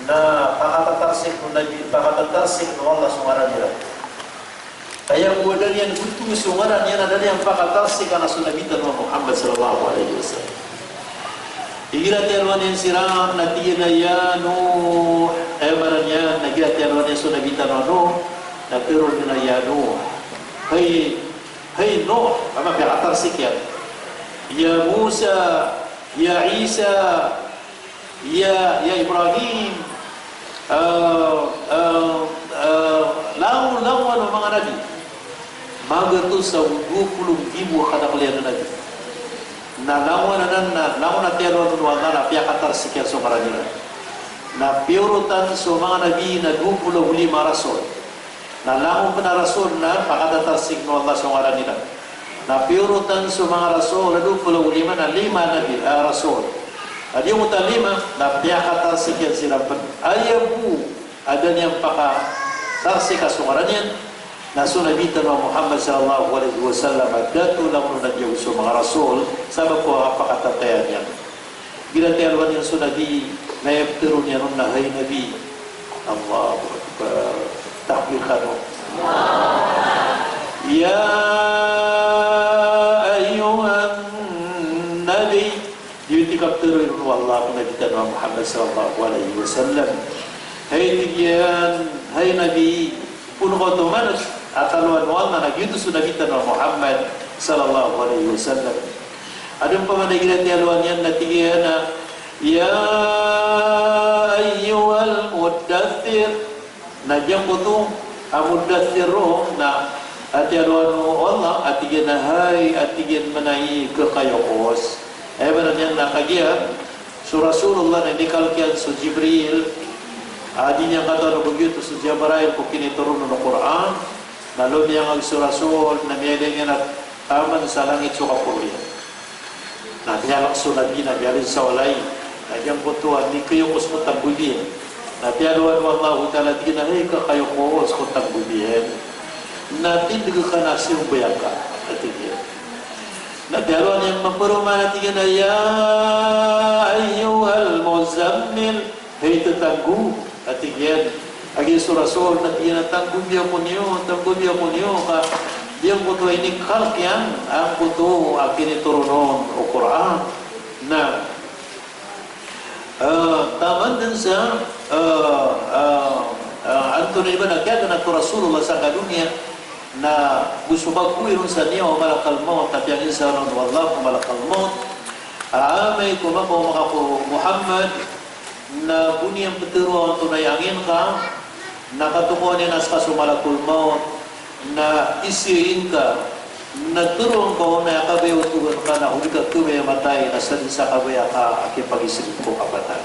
na pakatatarsik o Nabi, pakatatarsik o Allah so ngaran iran. Aya bo a da niyan gotong so ngaran iyan a da niyan pakatarsikan a so Nabi tano a Muhammad sallallahu alaihi wasallam. Igira tiyalowan iyan siran na tig iyan a, "Ya Nuh," aya maana niyan, na igira tiyalowan iyan so Nabi tano a Nuh, na tharoon iyan a, "Ya Nuh." Hay, hay Nuh, a mapiyakatarsik iyan. "Ya Musa, ya Isa, ya, ya Ibrahim." Ah, ah, ah, langon, langon o manga nabi. Magatos ago dowa polo nggibo a kadakl iyan a nabi. Na langon anan na, langon a tiyalowan o Allah na piyakatarsik iyan so ngaran iran. Na piyorotan so manga nabi na dowa polo ago lima a rasul. Na langon pn a rasul na pakatatarsik o Allah so ngaran iran. Na piyorotan so manga rasul a dowa polo ago lima na lima a nabi, ah, rasul. Na giyangkoto a lima na piyakatarsik iyan siran pn. Aya bo a da niyan pakatarsika so ngaran iyan na so Nabi tano a Muhammad sallallahu alaihi wasallam a dato langon o nabi ago so manga rasul, sabap ko kapakatatayaan iyan. Igira tiyalowan iyan so Nabi, na aya ptharoon iyan on na, "Hay Nabi." Allahu Akbar. Takbir kano. "Ya ayyuhan nabi." Giyoto i kaptharoon o Allah ko Nabi tano a Muhammad sallallahu alaihi wasallam. Hay, tig iyan, hay Nabi, poon ka oto manot a taloan o Allah, na giyoto so Nabi tano a Muhammad sallallahu alaihi wasallam. Adn pman a igira tiyalowan iyan na tig iyan a, "Ya ayyuhal muddaththir." Na giyangkoto a muddaththir roo na a tiyalowan o Allah a tig iyan a, "Hay," a tig iyan, "manaig ka kayokos." Aya maana niyan na kagiya so Rasulullah na inikalk iyan so Jibril, a di niyan katawan o ba giyoto so Jabrail ko kinitoron o Qur'an, na lomiyangag so Rasul, na miyailay niyan a taman sa langit so kaporo iyan. Na miyalak so Nabi na miyalin sa walay. Na giyangkoto a di kayo ko so tanggol iyan. Na tiyalowan o Allahu Ta'ala, tig iyan a hay ka kayo ko so tanggol iyan. Na tindeg ka na siyombay angka, a tig iyan. Na tiyalowan iyan maperoman a tig iyan a, "Ya ayyuhal muzzammil." Hay tatanggo, a tig iyan. Agi so Rasul na tig iyan a tanggobi ako niyo, tanggobi ako niyo, ka giyangkoto a inikalk iyan angkoto a kinitoron on o Qur'an. Na, eh, taman den sa, eh, eh, eh, antonaa i ba na kiyaganat o Rasulullah sa kadoniya, na go so kagowi ron sa niya o malakal maut, a piyanginsanan o Allah ko malakal maut. A amay ko makaoma ka ko Muhammad, na go niyan ptharoa antonaa i angin ka, na katokawan iyan a ska so malakul maut, na isiyain ka, na tharoa ngka on a aya kabaya o Tuhan ka na o di ka kabaya matay, na sadn sa kabaya ka a kiyapagisgd ko kapatay.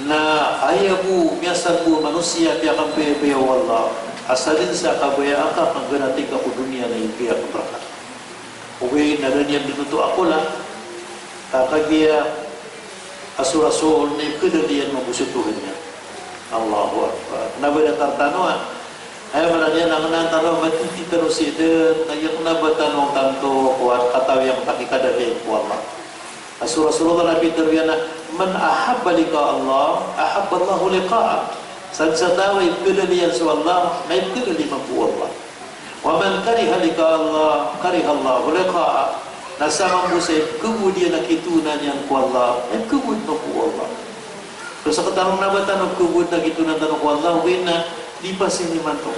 Na aya bo miyasar bo a manosiya a piyakabayabaya o Allah, a sadn sa kabaya ka, kangganati ka ko doniya na ipiyakaprakata. Ogaid na da niyan dn oto akola, ka kagiya a so Rasul na ipkhalala iyan mambo so Tuhan iyan. Allahu Akbar. Kna ba datar tano a, aya maana niyan na kna tano a matiti tano sii dn, na aya kna ba tano tanto ko katawi angka kikadaliyan ko Allah. A so Rasulullah na pitharo iyan a, "Man ahabba liqa Allah, ahabba Allahu liqa'ah." Sadn sa taw a ipkhalala iyan so Allah, na ipkhalala iyan mambo o Allah. "Wa man kariha liqa Allah, kariha Allahu liqa'ah." Na sa mambo sa ipkhagowad iyan a kitoona niyan ko Allah, na ipkhagowad mambo o Allah. So sktano kna ba tano khagowad a kitoona tano ko Allah, ogaid na lipasin imanto.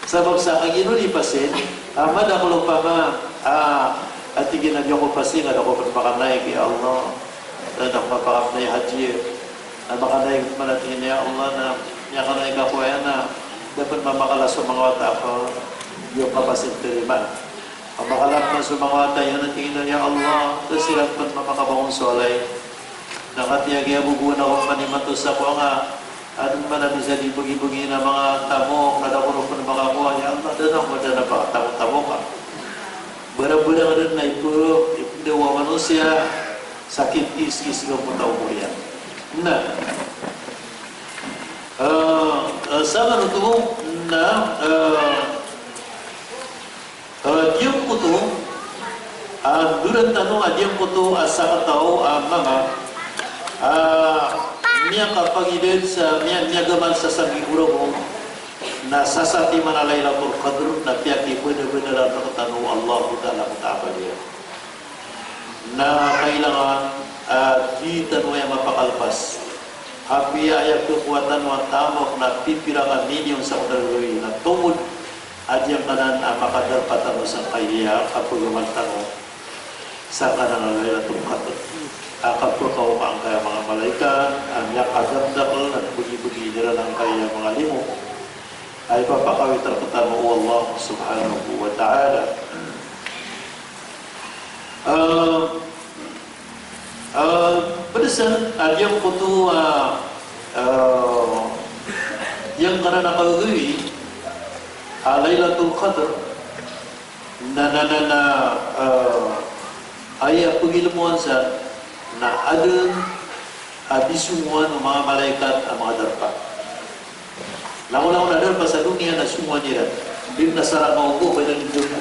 Sabap sa kagiya ino lipasin, a madakl opama, a, a tig iyan a di ako pasing, a da ako pn makanaik, ya Allah. Da ako mapakapnay haji. Na makanaik pman a tig iyan, ya Allah, na miyakanaik ako aya na da pn mamakala so manga wata ko, di ako kapasing tarimaan. Mamakala pman so manga wata iyan a tig iyan a, ya Allah, da siran pn mamakabangon so walay. Na katii a giyabobowan ako pman imanto sa kowa nga, adn man a mizadi bgi-bgi na manga tamok, na da ko ron pn makakowa, ya Allah, da na ko da na pakatamok-tamok ka. Barang-barang dn na ipd, ipd o manosiya, sakit iskis ko pota omor iyan. Na, eh, eh, sa manoto, na, eh, Eh, giyangkoto, ah, doran tano a giyangkoto a sakataw a manga, ah, miyakapangidad sa, miya-, miyagamal sa sanggibo ragon, na sasatiman a Lailatul Qadr, na piyakibnabnalan rktano o Allahu Ta'ala Muta'al iyan. Na kailangan, ah, di tano aya mapakalpas. Apiya aya khakowa tano a tamok na pipira ka milyon sa oto a gawii, na tomod a giyangkanan a makadarpa tano sangkaya kapagamal tano sangkanan a Lailatul Qadr. A kapakaoma angkaya manga malaikat a miyakadakdakl na bgi-bgi iran angkaya manga limo a ipapakawit rktano o Allah Subhanahu wa Ta'ala. Ah, ah, pd san a giyangkoto a, ah, giyangkanan a kagawii a Lailatul Qadr, na, na, na, na, ah, aya pngilmoan san na adn a di songowan o manga malaikat a manga darpa. Langolangon a darpa sa doniya na songowan iran. Di na sarang a ogo, ba iran di ogo.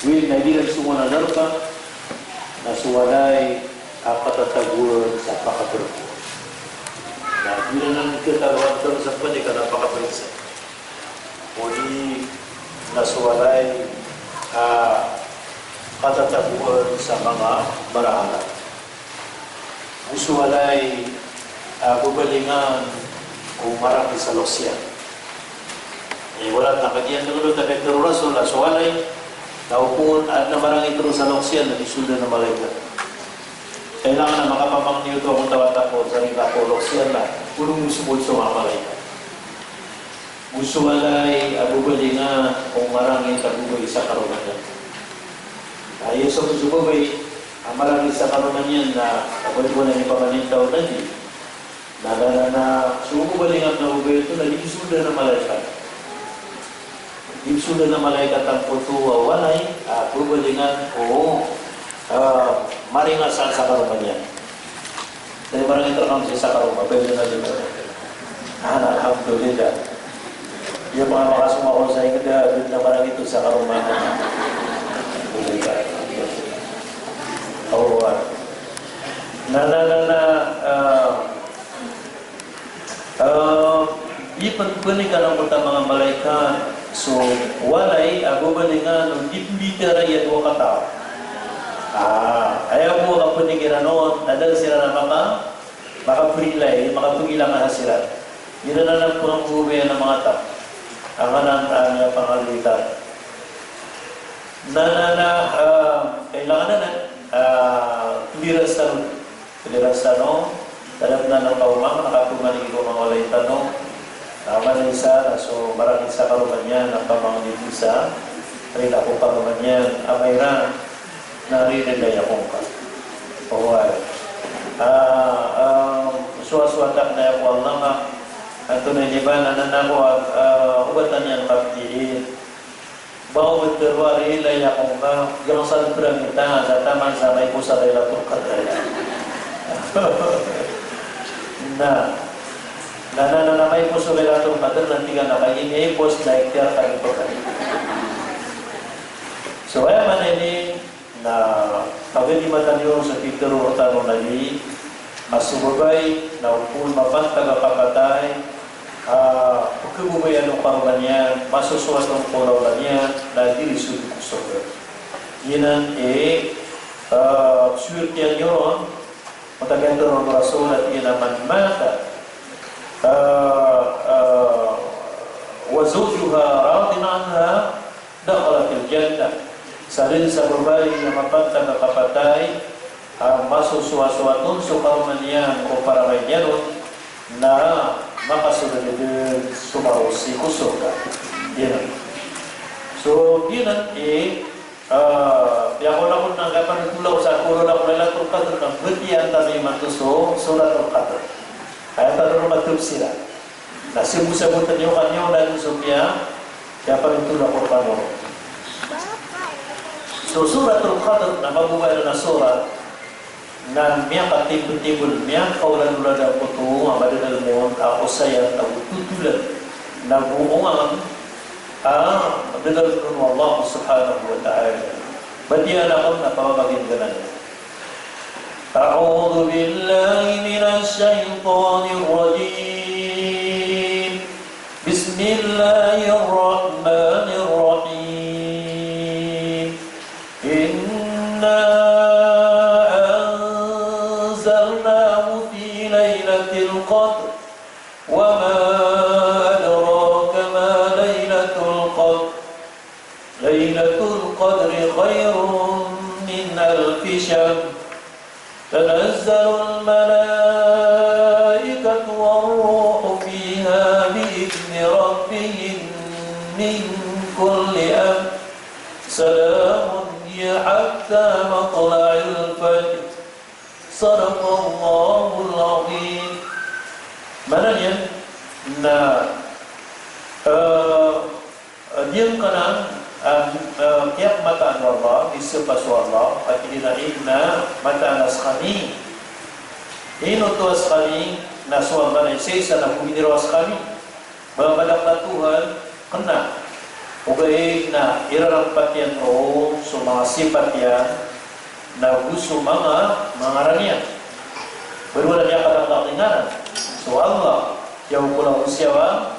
Wi, na di iran songowan a darpa, na so walay a katatagoan sa pakabrg. Na di iran katagoan sa pakabrg sa. Odi na so walay a katatagoan sa manga marahala. Go so walay a babalingan o marangit sa loks iyan. Eh, wala na kagiya dn oto a pitharo o Rasul a so walay na opama adn a marangit ron sa loks iyan na di soldan a malaikat. Kailangan a makapamangni oto a manga taw a takowa sa loks iyan na ino so manga malaikat. Go so walay a babalingan o marangit a babay sa karoma niyan. Aya so, so babay a marangit sa karoma niyan na, a, bali ko na ipamanintaw na di. Na, na, na, na, so babalingan a babay oto na di soldan a malaikat. Di soldan a malaikat angkoto a walay a babalingan o Ah, maringa sa, sa karoma niyan. Dai marangit rkano sii sa karoma, ba ino na dito. Ah, alhamdulillah. Iya pn a makasong ako sa ingd a dn a marangit sa karoma. Alhamdulillah. Awa. Na, na, na, na, ah, Ah, di pn-, pnbanikan o manga malaikat so walay a babalingan o di pmbitiyarai a dowa kataw. Ah, aya bo a kapndeg iran on, na da siran a maka-, makaprila, makapngilanga siran. Iran anan pn a babalingan a manga taw. Ang anan, ah, pangalitan. Na, na, na, ah, kailangan anan, ah, clearance tano. Clearance tano, tadap tano kaoma, na kapmanigibo manga walay tano. Na amay na isa, na so marangit sa karoma niyan, na pamangni sa, rila ko karoma niyan, amay ra, na rila da aya ko ngka. Oway. Ah, ah, sowa-sowa tak na aya ko Allah nga, antonaa ini ba, na, na, na ko, ah, oba tano niyan kapdiin. Ba o btad wari, laya ko ngka, giyangkai sa prangita, sa taman sa maiposo a Lailatul Qadr. Na, na, na, na, na maiposo a Lailatul Qadr, na tig iyan a kagiya miyaipos na ikhtiyar ka dn pn. So, aya maana ini, na pagadi matan iyo sa pitharo rktano o Nabi, a so babay na opama mapantag a kapatay, ah, pkhababayaan o karoma niyan, masosoat on ko lawla niyan, na di rizki ko sorga. Giyanan i, ah, swirtiyan iyan ron, o tabiat o Rasul a tig iyan a man mata, ah, ah, wa zawjuha radin anha, dakhalatil jannah. Sa dn sa babay a mapantag a kapatay, a masosoat on so karoma niyan ko paramay niyan on, na makasold dn so maros sii ko sorga. Giyanan. So, giyanan i, ah, piyakowa ko na kapan tolaw sa koron ako Lailatul Qadr, na batiya tano imanto so Suratul Qadr. Aya tano ron matapsiran. Na sii bo sabotn iyo kaniyo na dn so piya, piyapanintol a Qur'an on. So Suratul Qadr na magoba iran a surat na miyakatibotibot, miyakaoladolad a koto a madadalm on a osayan ago totolan ago ongangan a dadalm on o Allah subhanahu wa ta'ala. Batiyaan akn na pamamaginganan. أعوذ بالله من الشيطان الرجيم. بسم الله الرحمن الرحيم. إنا أنزلناه في ليلة القدر. وما أدراك ما ليلة القدر. ليلة القدر خير من ألف شهر. تنزل الملائكة والروح فيها بإذن ربهم من كل أمر. سلام هي حتى مطلع الفجر. Sadaqallahul azim. Maana niyan na, eh, giyangkanan, eh, eh, kiyapmataan o Allah, isa pa so Allah, a tig iyan a mataan a skami. Ino oto a skami, na so Allah na isa-isa na ko iniraw a skami. Ba madakl a Tuhan, kna. Ogaid na irarampat iyan roo so manga sipat iyan, nago so manga, manga ngaran iyan. Ba dowa na miyakadakl a ngaran. So Allah, kiyaokola o siyawa,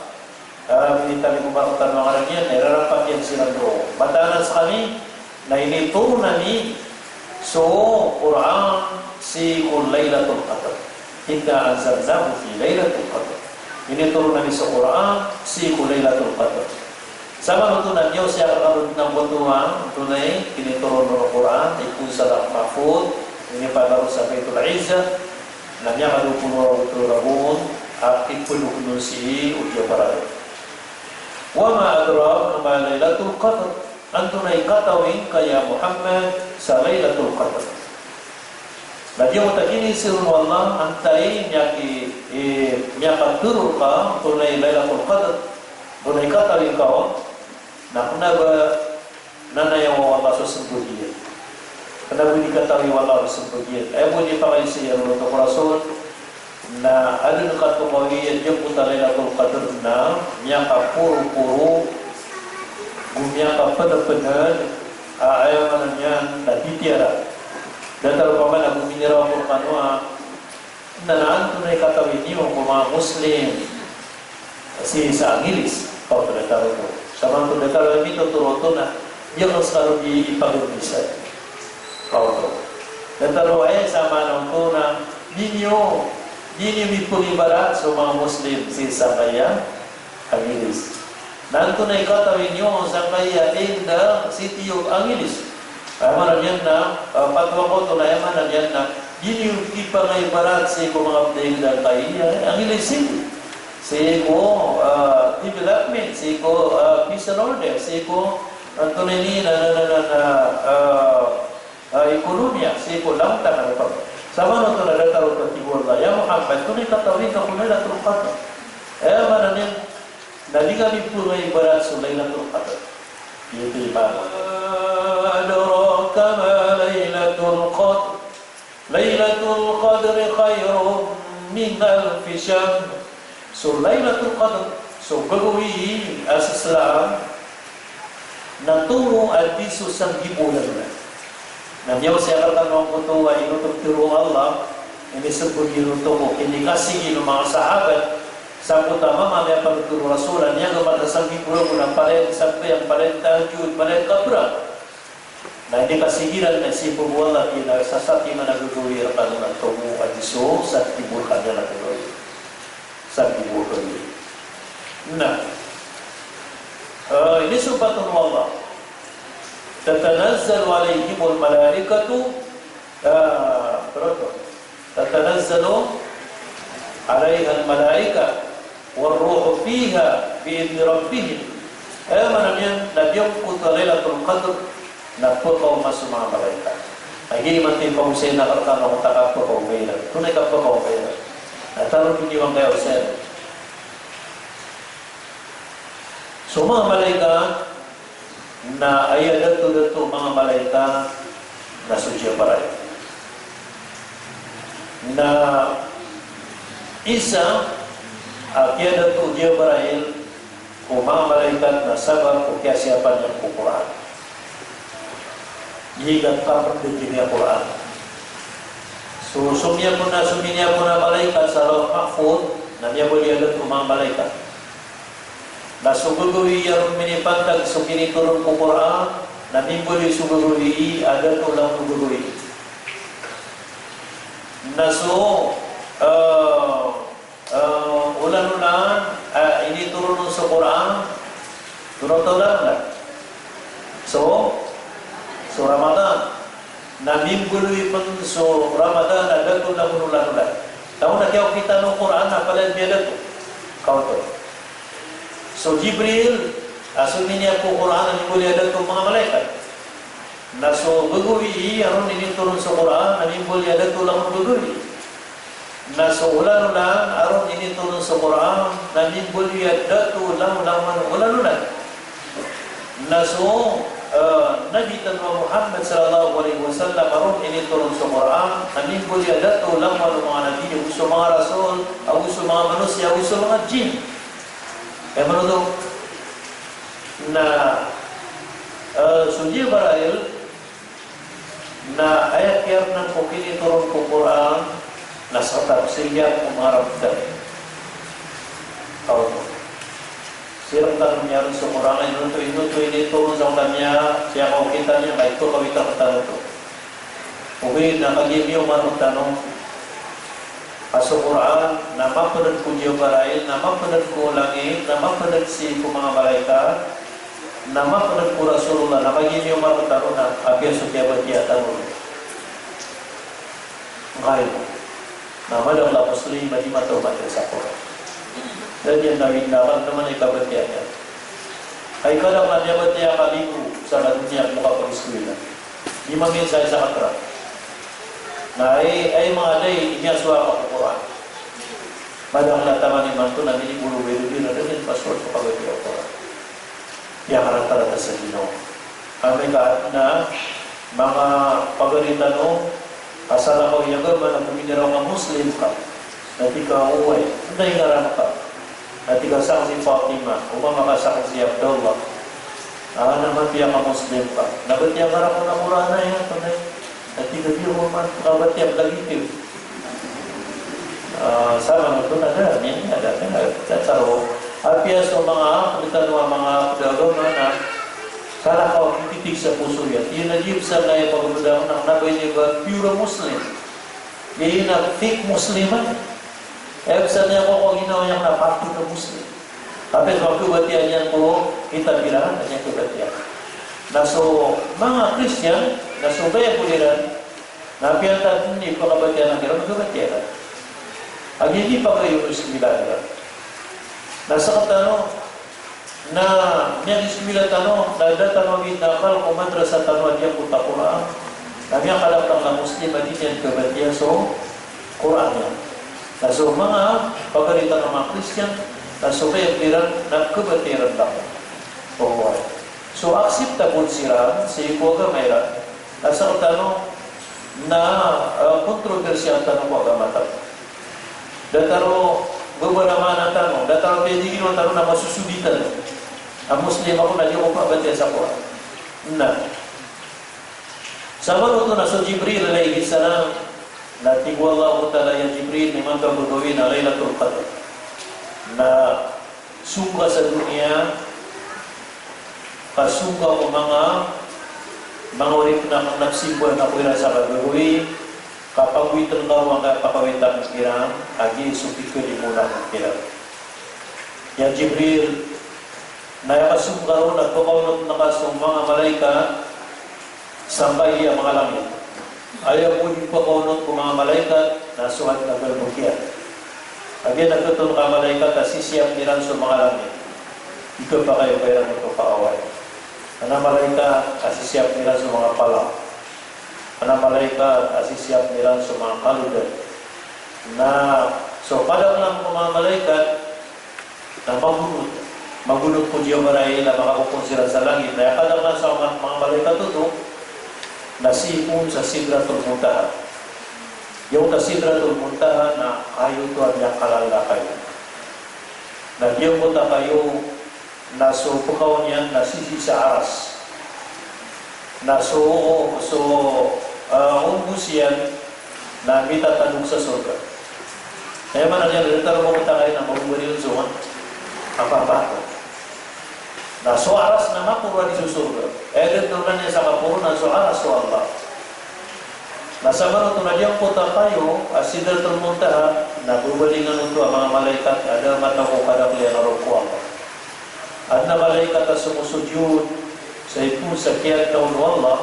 ah, minitalingoma rktano a ngaran iyan, na irarampat iyan siran roo. Mataan a skami, na initoron ami so Qur'an sii ko Lailatul Qadr. Inna anzalnahu fi Lailatul Qadr. Initoron ami so Qur'an sii ko Lailatul Qadr. Samanoto na miyaosiyar kano dn a mbotowan, antonaa i kinitoron o Qur'an, ipon sa Lawh Mahfudh, inipataro sa Baitul Izzah, na miyakadowa polo ago tlo ragon a ipndok on sii o giya paradise. Wa ma adraka ma Lailatul Qadr. Antonaa i katawi ngka ya Muhammad sa Lailatul Qadr? Na giyangkoto a kiniiza on o Allah, antaa i miyaki, eh, miyakatoro rka antonaa i Lailatul Qadr, antonaa i katawi ngka on? Na kna ba nanaya o Allah so smbag iyan. Na bo di katawi o Allah so smbag iyan. Aya bo di pakaisa iyan o Rasul, na adn a katokawi a giyangkoto a Lailatul Qadr na miyakaporoporo, go miyakapnpnn, a, aya maana niyan na titiyara. Datar opama na go miniraw ako rkano a, na, na antonaa i katawi niyo ko manga Muslim sii sa Angilis, kaoto datar oto. Samanto datar a mitotoro oto na, giya ka skano di ipagomisa. Kaoto. Datar o aya sa maana oto na, di niyo, di niyo mipngibarat so manga Muslim sii sangkaya Angilis. Na antonaa i katawi niyo sangkaya India, City of Angilis. Aya maana niyan na, ah, patowa ko oto na aya maana niyan na, di niyo kipangibarat sii ko manga pd a giyangkaya Angilis City. Sii ko, ah, development, sii ko, ah, peace and order, sii ko, antonaa ini na, na, na, na, na, ah, ah, ekonomiya, sii ko langon taman a pag. Samanoto na datar oto a tig o Allah, "Ya Muhammad, antonaa i katawi ngka ko Lailatul Qadr?" Aya maana niyan na di ngka mipngibarat so Lailatul Qadr. Giyoto i maana. "Wa ma adraka ma Lailatul Qadr. Lailatul Qadri khayrun min alfi shahr." So Lailatul Qadr, so gagawii a saslaan, na tomo a di so sanggibo olan. Na miyaosay a rkano angkoto a ino oto pitharo o Allah, inismbag iyan oto ko kinikasigin o manga sahabat, sangkoto a mama a miyapanothol o Rasul a niyagama na sanggibo ragon a palaya sambayang, palaya tahajjud, palaya kabra. Na inikasig iran na sii bo o Allah, ino sa satiman a gagawii rkano na tomo a di so sanggibo rkaniyan a gagawii. Sanggibo a gagawii. Na, eh, inisompat on o Allah. Tatanazzalu alaihimul malaikatu, eh, berapa? Tatanazzalu alaihal malaikah war ruhu fiha bi idhni rabbihim. Aya maana niyan na giyangkoto a Lailatul Qadr na pkaoma so manga malaikat. Lagid imanto i pagosay akn rkano angkoto a kapkaoma iran. Antonaa i kapkaoma iran? Na tharoon ko niyo angkaya osay. So manga malaikat, na aya dato-dato o manga malaikat na so Jibrail. Na isa a kiyadato o Jibrail ko manga malaikat na sabap ko kiyasiyapan iyan ko Qur'an. Giya kapndg iyan a Qur'an. So, so miyapn a, so miniyapn a malaikat sa Lawh Mahfudh, na miyabaloy a dato o manga malaikat. Na so gagawii a ron minipantag so kinitoron ko Qur'an, na mimbaloy so gagawii a dato langon o gagawii. Na so, eh, eh, olan-olan a initoron on so Qur'an, tonaa oto olan-olan? So, so Ramadan. Na mimbaloy pn so Ramadan a dato langon o olan-olan. Taman a kiyaokit tano o Qur'an na palaya miyadato. Kaoto. So Jibril, a so miniyap ko Qur'an a mimbaloy a dato o manga malaikat. Na so gagawii a ron initoron so Qur'an a mimbaloy a dato langon o gagawii. Na so olan-olan a ron initoron so Qur'an na mimbaloy a dato langon, langon o olan-olan. Na so, eh, Nabi tano a Muhammad sallallahu alaihi wasallam a ron initoron so Qur'an na mimbaloy a dato langon o manga nabi, ago so manga rasul, ago so manga manosiya, ago so manga jinn. Aya maana oto na, eh, so Jibrail, na aya kiyarnan ko kinitoron ko Qur'an, na sa tafsir iyan ko manga Arab tano. Kaoto. Sii rktano miyaron so Qur'an, ino oto, ino oto initoron sa kami a, sii ko kitab iyan, ka ito kawit rktano oto. Ogaid na kagiya miyaoma rktano a so Qur'an na mapnd ko Jibrail, na mapnd ko langit, na mapnd sii ko manga malaikat, na mapnd ko Rasulullah, na kagiya miyaoma rktano na apiya so kiyabatiya tano. Ngkai na madakl a Muslim a di mataw matiya sa Qur'an. Da niyan nawid na akal na man i kabatiya niyan. Ay kadaklan iyan a batiya ka ligo sa doniya ko kapag-eskwela. Di mamiyasa sa katra. Na ay, ay manga day, di niyan sowa ko Qur'an. Madakl a taman imanto na minibolo, welo, di na dn pasowat so kabatiya o Qur'an. Aya karata-rata sa ginawa. Amay ka na Manga pagari tano, a salakaw i agama na pminiraw ka Muslim ka. Na tig ka, oway, anda i ngaran ka? Na tig ka, sangsi Fatima, o mama ka sangsi Abdullah. A, na mapiya ka Muslim ka. Na batiya ka rakn a Qur'an aya, tonay. Na tig ka, di ako man kabatiya lagid iyo. A, sa manoto na da, niyan, da, da, da, da, taro. Apiya so manga, pd tano a manga pd a agama na, salakaw a kititig sa poso iyan. Iyan a di bsa na aya pagpd a na, kna ba ini ba pure Muslim. Iyan a fake Muslim a. Aya bsa niyan ko, ko ginawa niyan na fake Muslim. Apiya so kabatiya niyan ko kitab iran, na niyan kabatiya. Na so manga Christian, na so Bible iran, na piyantad ini pkabatiya na kiran, kabatiya na. Agi di pagayo so eskwela iran. Na sktano, na miyaeskwela tano, na da tano a bida akal ko madrasa tano a giyangkoto a Qur'an. Na miyakadakdakl a Muslim a di niyan kabatiya so Qur'an iyan. Na so manga pagari tano a manga Christian, na so Bible iran, na kabatiya iran dako. Oway. So acceptable siran sii ko agama iran. Na sktano na, ah, kontrobersyal tano ko agama tano. Datar o bebara mana tano, datar o piyadiginon tano na masosodi tano a Muslim ako na di ako pabatiya sa Qur'an. Na sa manoto na so Jibril alayhis salam, na tig o Allahu Ta'ala, ya Jibril, na imanto a gagawii na Laylatul Qadr. Na song ka sa doniya, ka song ka ko manga, manga oripn akn a pzimba na ko iran sa kagagawii, ka pagawitn ka roo angkaya pakawit akn kiran, agi so pikalimoon akn kiran. Ya Jibril, na aya kasong ka roo na pkaonotn ka so manga malaikat, sangkai a manga langit. Aya bo di pkaonot ko manga malaikat na so adn a galbk iyan. Kagiya na khaton ka malaikat a sisiyapn iran so manga langit. Di kapakay o ba iran oto kaaway. Adn a malaikat a sisiyapn iran so manga palak. Adn a malaikat a sisiyapn iran so manga kalodan. Na so kadaklan ko manga malaikat, na magonot. Magonot ko Jibrail a makapopon siran sa langit. Na aya kadaklan sa manga, manga malaikat oto, na sii pn sa Sidratul Muntaha. Giyangkoto a Sidratul Muntaha na kayo oto a miyakalala kayo. Na giyangkoto a kayo na so pkaw niyan na sisii sa Aras. Na so, so, ah, ombos iyan na mitatadog sa sorga. Aya maana niyan, datar o mangkotakain a mababari on so, ah, apa-apa. Na so Aras na maporo a di so sorga. Aya dn tolnan iyan sa kaporo na so Aras o Allah. Na sa manoto na giyangkoto a kayo a Sidratul Muntaha, na babalingan oto a manga malaikat a da a mataw ko kadakl iyan a roo ko Allah. Adn a malaikat a somosojod sa ipon sa kiyaadna on o Allah,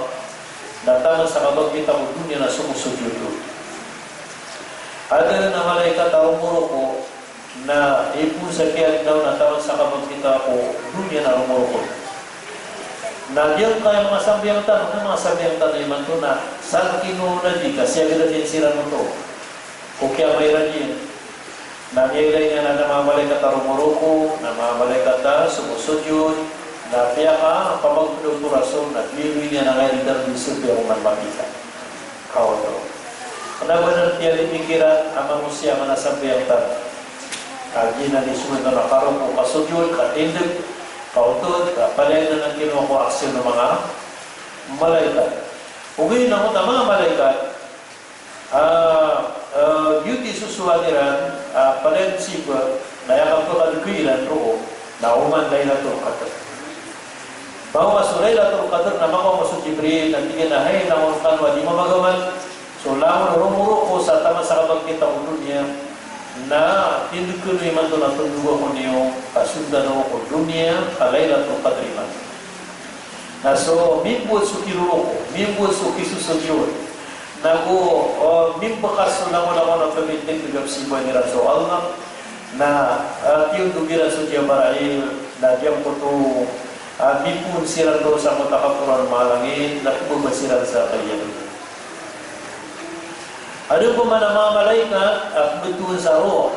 na taman sa kabangkita ko doniya na somosojod on. Adn a malaikat a romoroko, na ipon sa kiyaadna on na taman sa kabangkita ko doniya na romoroko. Na giyangkaya manga sambayang tano, na manga sambayang tano imanto na sa kino na di ka siyagad a di siran oto ko kiyamairan iyan. Na miyailay niyan a manga malaikat a romoroko, na manga malaikat a somosojod, na piyakapamagpd oto rasul, na biloy niyan a ngaira di sambayang oman makita. Kaoto. Kna ba nan piyalimikiran a manosiya a manga sambayang tano. Kagiya na di soman tano karoko, kasojod, katindg, kaoto, ka palaya nan kino ko aksyon o manga malaikat. Ogaid na oto a manga malaikat, ah, ah, giyoto i sosoat iran, ah, palaya simba, na aya kapakadg iran roo, na oman Laylatul Qadr. Bago so Laylatul Qadr na makaoma so Jibril, na tig iyan a, hay langon kano a di mamagamal, so langon romoroko sa taman sa kabangkita ko doniya, na tindg kano imanto na tondog ako niyo, ka sondan ako ko doniya, ka Laylatul Qadr imanto. Na so mimboat so kiroroko, mimboat so kisosojod, nago, o, mimbakas so langolangon a pamintindg a pzimba iran so Allah, na, ah, tiyondog iran so Jibrail, na giyangkoto, ah, mipoon siran roo sangkoto a kaporoan o manga langit, na pmbaba siran sa kaiyan. Adn pman a manga malaikat a pmbtowan sa roh.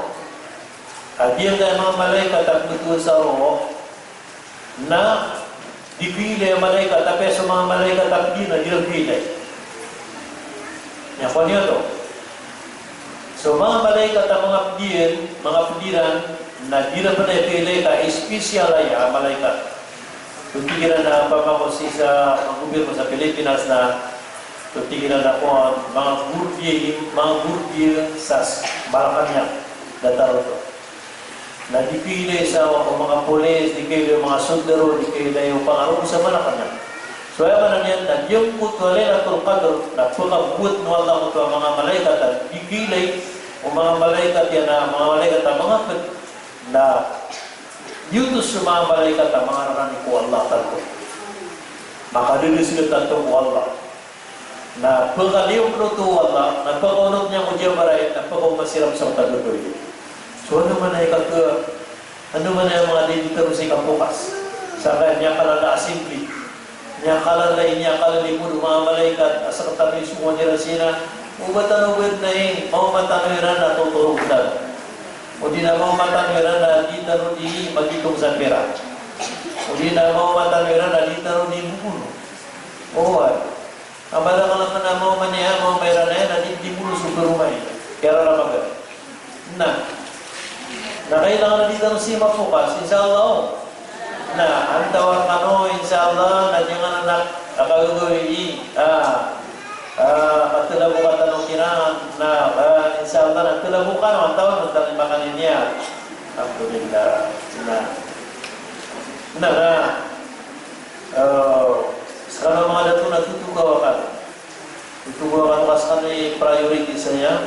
A giyangkaya manga malaikat a pmbtowan sa roh, na Di kailay a malaikat, apiya so manga malaikat a pd iyan na di iran kailay. Aya kowan iyo oto. So manga malaikat a manga pd iyan, manga pd iran, na di iran pn kailay ka special aya a malaikat. So tig iran a pamako sii sa gobirno sa Pilipinas na, so tig iran a kowan, manga gordiya, manga gordiya sa s-, Malacañang, datar oto. Na di kailay sa o manga polis, di kailay o manga soldado, di kailay o pangaroo sa Malacañang. So aya maana niyan na giyangkoto a Lailatul Qadr na pkabowat o Allah oto a manga malaikat a di kailay o manga malaikat iyan a manga malaikat a manga pd, na giyoto so manga malaikat a manga rarani ko Allah tanto. Makadadasg tanto ko Allah. Na pkaliyo pn oto o Allah, na pkaonot niyan ko Jabrail, na pkaoma siran sa oto a gagawii. So ano man aya kaka, ano man aya manga dai di tano sii kapokas. Sa kaya miyakalala a simple. Miyakalala i, miyakalala i bo o manga malaikat, a sktano i sogoan iran sii na, o ba tano bo na i, maoma tano iran na totorog tano. O di na maoma tano iran na di tano di magitong sa pira. O di na maoma tano iran na di tano di bobono. Oway. Ka ba da kala kna maoma niyan, maoma iran aya na di, di bono so karoma iyan. Kiyararamagan. Na. Na kailangan a di tano sii mapokas, insha Allah, o. Na, antawaa kano, insha Allah, na giyanan a kagagawii, a, a, katalabok tano kiran, na, a, insha Allah, na talabok kano, antawaa, na talabok kano niyan. Alhamdulillah. Na. Na, na. Eh, skano manga dato na totogawa kano. Totogawa kano ka skano i priority saya.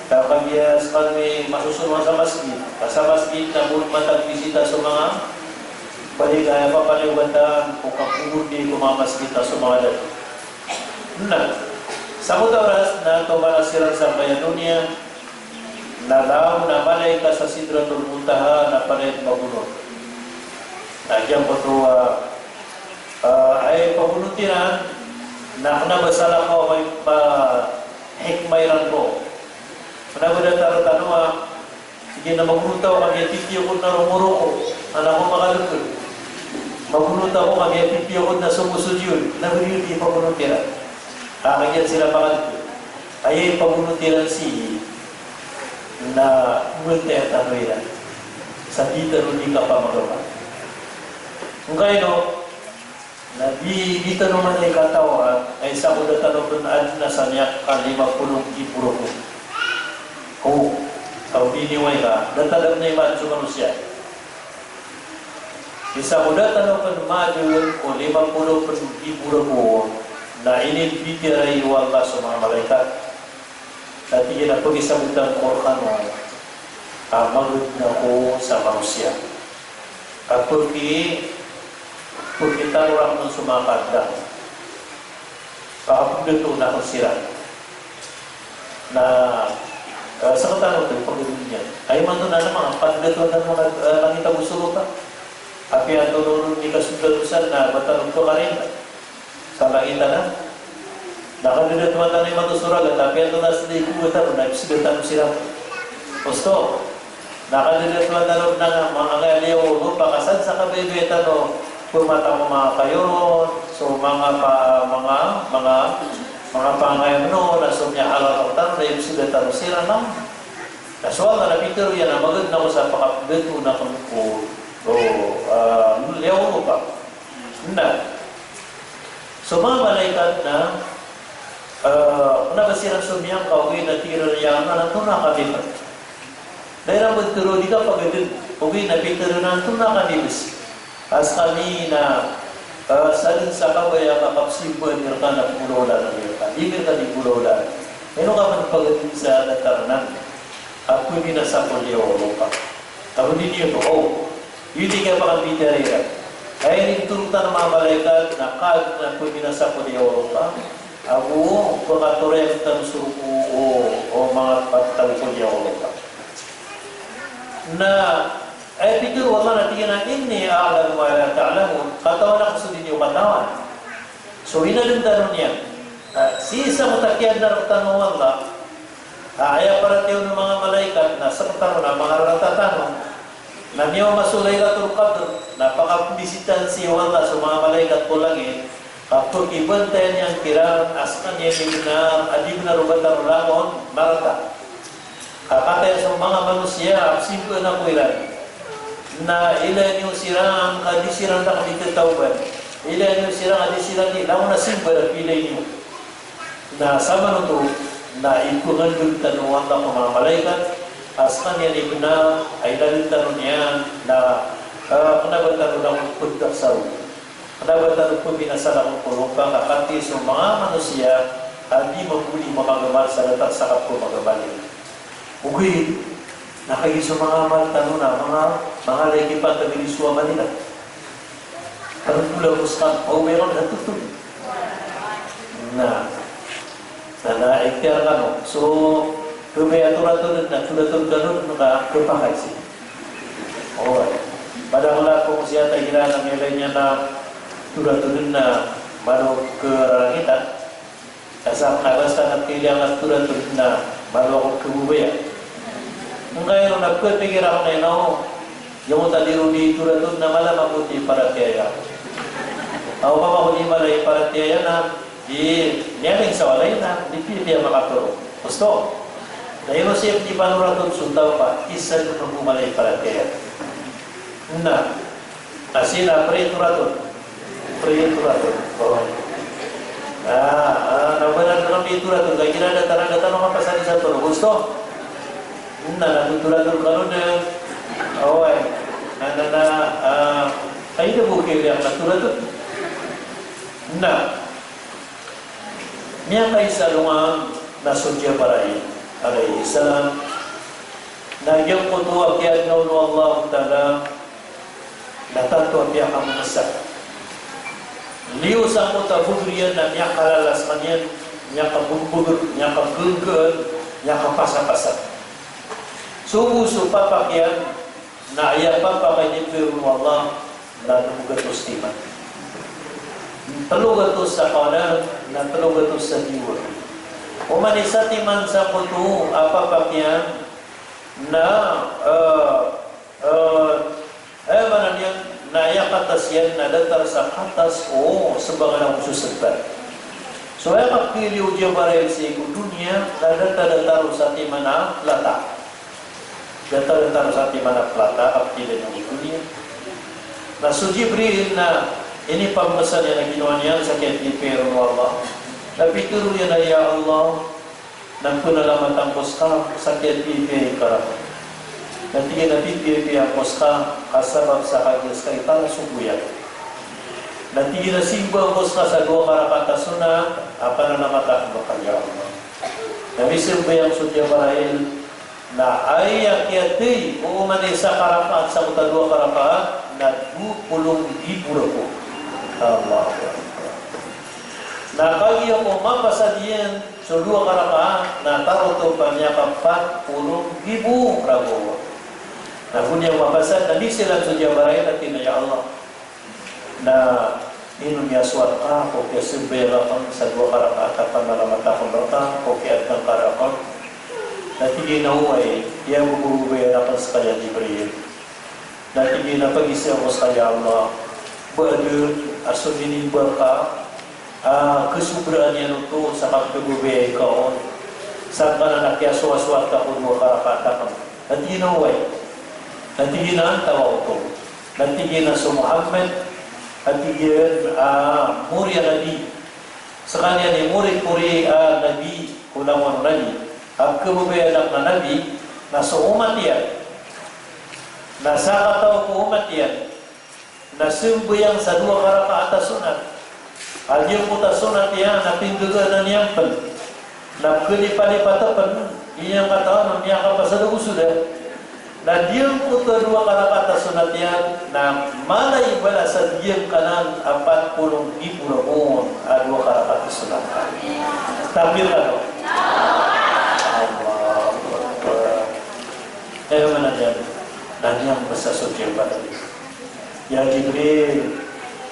Ka kagiya skano i masosowa sa masgit. Ka sa masgit na bo matag bisita so manga, bali kaya papaliwatan ko kapogordi ko manga masgit a so manga dato. Na, sa oto a oras na toman siran sa baya doniya, na laon a malaikat sa Sidratul Muntaha na panaid magonot. Na giyangkoto a, ah, aya pagonot iran, na kna ba salakaw a maipahikmah iran roo. Kna ba datar tano a, sige na magonot ako kagiya titiyakod na roo ko roko, na ako makalkd. Magonot ako kagiya titiyakod na so ko sojud, na beriyo di pagonot iran. Ka kagiya siran makalkd. Aya ipagonot iran sii na mtaya tano iran sa di tano di kapamagama. Ngkaino, na di, di tano man i katawan, aya isa ko da tano pn adn a sa miyakalima polo nggibo roko. O, ka o di niyo aya, da tano pn iman so manosiya. Isa ko da tano pn madn ko lima polo pn nggibo roko, na inibitiyarai o Allah so manga malaikat. Na tig iyan a pakisabotan ko rkano a magd ako sa manosiya. Ka pki, pkitaro rakn so manga kadang. Pakapagdato na ko siran. Na, eh, sa katano to, pagdato niyan. Ay man to na naman, pagdato na naman, eh, langit ago sorga. Apiya antonaa i kasondan o san na ba tano pkarinta sa langit anan. Na kadadatoan tano imanto so ragat, apiya antonaa sii ko ba tano, na ipsda tano siran. Osto. Na kadadatoan tano na manga liyawaw o lopa ka san sa kabaybay tano pmatamo manga kayoron, so manga pa, manga, manga, manga pangayam no, na so miyahalal rktano, na ipsda tano siran na. Na so Allah na pitharo iyan a magd ako sa pakapdato na ko, o, ah, liyawaw o lopa. Na so manga malaikat na, eh, kna ba siran somiyangka ogaid na tig iran a ya Allah, na antonaa kami pn. Da iran pn tharo di kapagadn, ogaid na pitharo na antonaa kami bs. A skami na, eh, sadn sa kabaya a kapsimba rkami na pgolawlaan rkami. Di rkami golawlaan. Ino ka pn pagadn sa datar anan a pmbinasa ko liyawaw o lopa. Ago di niyo to, o. Giyoto i kiyapakambitiyarai iran. Aya initharo tano a manga malaikat na kaadn a pmbinasa ko liyawaw o lopa. Ago pkatoroyan tano so roko o, o manga pagtaw ko liyawaw o lopa. Na, aya pitharo o Allah na tig iyan a, "Inni a'lamu ma la ta'lamun." Katawan ako so di niyo katawan. So inadn tano niyan. Ah, sii sa matakiya na rktano o Allah. Ah, aya paratiyaya o manga malaikat na sktano na manga rarata tano. Na miyaoma so Lailatul Qadr, na pakapmbisitaan sii o Allah so manga malaikat ko langit, ka pkibantayan iyan kiran a skaniyan i bnar a di bnar o ba tano langon marata. Ka kataya so manga manosiya a pzimba ako iran. Na ilaya niyo siran ka di siran da kami tatawban. Ilaya niyo siran ka di siran di langon a simba da ilaya niyo. Na samanoto, na ipngandod tano o Allah ko manga malaikat a skaniyan i bnar a ilaln tano niyan, na, eh, kna ba tano langon pndak sa rogo. Kna ba tano pmbinasa langon ko lopa, ka katii so manga manosiya a di mambo di mamagamal sa datar sa kapmagamal iyan. Ogaid na kagiya so manga amal tano na manga, manga laikipan tano di so amal iran. Tano pola ko skan, o, meron na tutu. Na, na, na, ikhtiar kano. So, kbaya toratod na toratod kano na ka, kpakay sii. O, pada mala ko siya ta iran na milay niyan na toratod na malo kararangitan. Asa kna basta na piliyan a toratod na malo ako kbabaya. Ngkaino na pkapikir ako na ino, giyangkoto a di ron di toratod na mala mambo di paratiyaya. Aw mama ko di mala i paratiyaya na, di, niyaning sa walay na, di pipiya makatoro. Gusto? Na ino sii di panoratod so taw ka, isa dn mambo mala i paratiyaya. Na, Asi na, pre, toratod. Pre, toratod. O. Ah, ah, na ba na kami toratod. Lagi na datar, datar, makapasan sa toro. Gusto? Na, na, toratod kano na. Oway. Na, na, na, ah, ay, na bukil iyan na toratod. Na. Miyakaisa alongan na so Jibrail alayhis salam. Na giyangkoto a kiyaadna on o Allahu Ta'ala, na tanto a piyakammsa. Liyo sangkoto a bgr iyan na miyakalala skaniyan, miyakabbgr, miyakagnggaan, miyakapasapasa. So bo so papak iyan, na aya papak a inipir on o Allah, na tlo gatos timan. Tlo gatos sa kanan, na tlo gatos sa diwang. Oman i satiman sangkoto a papak iyan, na, eh, Eh, eh, maana niyan, na aya katas iyan na datar sa katas o sembangan ago so sebat. So aya kapiliyo o Jibrail sii ko doniya, na datar, datar o satiman a plata. Datar, datar o satiman a plata, kapiliyo o doniya. Na so Jibril na inipammsa niyan a ginawa niyan sa kiyatipir o Allah. Na pitharo iyan a, "Ya Allah, na pnalamatan ko ska sa kiyapiyapiyai ka rakn. Na tig iyan a piyapiyapiyai ko ska, ka sabap sa kagiya ska i para so boya. Na tig iyan a simbaan ko ska sa dowa ka rakaat a sunnat, a panalamatan ko rka, ya Allah." Na misambayang so Jibrail, na aya kiyatay o oman i isa ka rakaat sangkoto a dowa ka rakaat, na dowa polo nggibo ragon. Allahu Akbar. Na kagiya ko mapasad iyan so dowa ka rakaat, na tarotop a miyakapat polo nggibo ragon. Na go niyan mapasad, na miiza lan so Jibrail a tig iyan a, "Ya Allah, na ino miyasowat ka ko kiyasambayang akn sa dowa ka rakaat a panalamatan ko rka, ko kiyaadna ka rakn?" Na tig iyan a, "Oway, aya bo ko babayaan akn ska, ya Jibril." Na tig iyan a, "Pagiza ko ska, ya Allah, ba adn a so minimba ka a kasobraan iyan oto sa kapkhababayai ka on, sangkanan a kiyasowasowat ka ko dowa ka rakaat akn." Na tig iyan a, "Oway." Na tig iyan a, "Antawaa oto?" Na tig iyan a, "So Muhammad," a tig iyan, "a mori a nabi. Skaniyan i moripori a nabi ko langon o nabi. A kababayaan akn a nabi na so omat iyan, na sakataw ko omat iyan na sambayang sa dowa ka rakaat a sunnat. A giyangkoto a sunnat iyan na pinggagaanan iyan pn, na kalipalipat pn, di niyan katawan a miyakapasad ago so da. Na giyangkoto a dowa ka rakaat a sunnat iyan na mala i balas a giyangkanan a pat polo nggibo ragon a dowa ka rakaat a sunnat." Takbir kano. Allahu Akbar. Aya maana niyan, na miyambasa so Jibril. "Ya Jibril,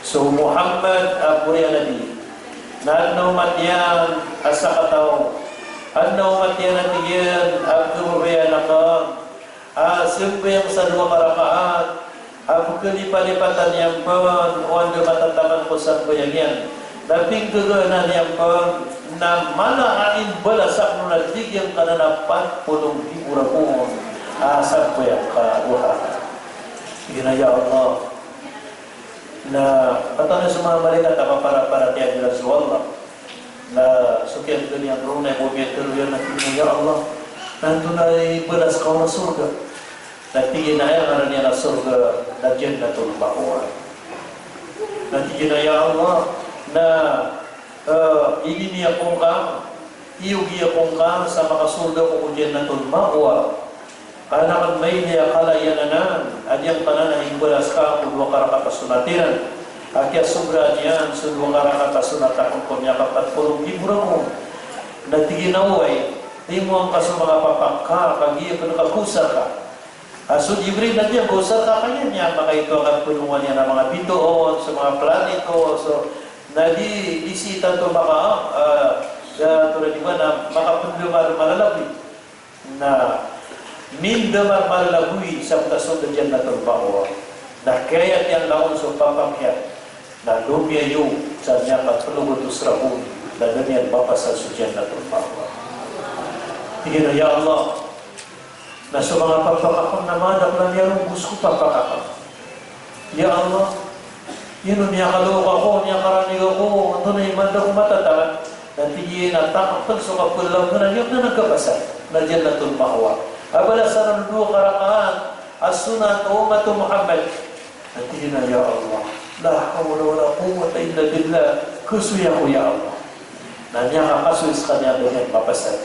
so Muhammad a pori a nabi, na adn a omat iyan a sakataw, adn a omat iyan a tig iyan a kababayaan akn a sambayang sa dowa ka rakaat, a pkhalipalipatan iyan pn o anda matataman ko sambayang iyan, na pinggagaan iyan pn, na mala a imbalas akn on na di giyangkanan a pat polo nggibo ragon a sambayang ka dowa ka rakaat. Tig iyan a, "Ya Allah." Na katawan o manga malaikat a paparatiyaya iran so Allah. Na so kiyatharoa niyan roo na aya bo a miyatharo iyan na tig iyan a, "Ya Allah, na antonaa i balas ka on a sorga?" Na tig iyan a aya ngaran iyan a sorga na Jannatul Ma'wa. Na tig iyan a, "Ya Allah, na, eh, inini ako ngka, iyogi ako ngka sa makasold ako ko Jannatul Ma'wa. Ka an akn mailay a kala iyan anan a giyangkanan a imbalas ka ko dowa ka rakaat a sonat iran, a kiyasobraan iyan so dowa ka rakaat a sonat akn ko miyakapat polo nggibo ragon." Na tig iyan a, "Oway, timoan ka so manga papak ka, kagiya pn kakosa ka." A so Jibril na tig iyan, "Kakosa ka, kaya niyan makaito a kapnongan iyan a manga bitoon, so manga planet, o so, na di, di sii tanto maka, ah, ah, tora di ba na makapndamar malalagoy." Na mindamar malalagoy sa matasold a Jannatul Ma'wa. Na kiyayat iyan langon so papak iyan. Na lomiyayaw sa miyakatlo gatos ragon, na da niyan mapasad so Jannatul Ma'wa. Tig iyan a, "Ya Allah, na so manga papak akn na madakl a miyarombos ko papak akn. Ya Allah, ino miyakalook ako, miyakaranig ako, antonaa i manda ko matataman?" Na tig iyan a takpn so kapalagoyan iyan na kapasad na Jannatul Ma'wa. A balasan on na dowa ka rakaat a sonat o ummat o Muhammad. Na tig iyan a, "Ya Allah, la hawla wala quwwata illa billah, kasoy ako, ya Allah." Na miyakasoy skaniyan, da niyan mapasad.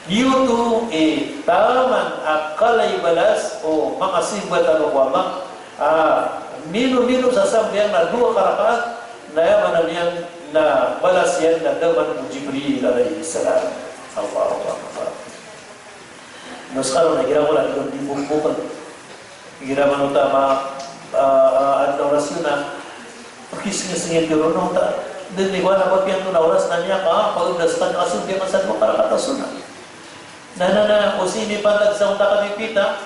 Giyoto i taman a kala i balas o manga simba tano ko Allah, a mino-mino sa sambayang na dowa ka rakaat, na aya maana niyan na balas iyan na da man o Jibril alayhis salam. Allahu Akbar. Na skano na igira ko na di ko di bokbokn. Igira manoto a ma, ah, ah, adn a oras iyo na pakisngisngit iyo ron, na oto. Dn i ba na papiya antonaa oras na miyaka, ah, pagdas ka na kasold iyan sa dowa ka rakaat a sonat. Na, na, na, o sii mipantag sa onta ka mipita,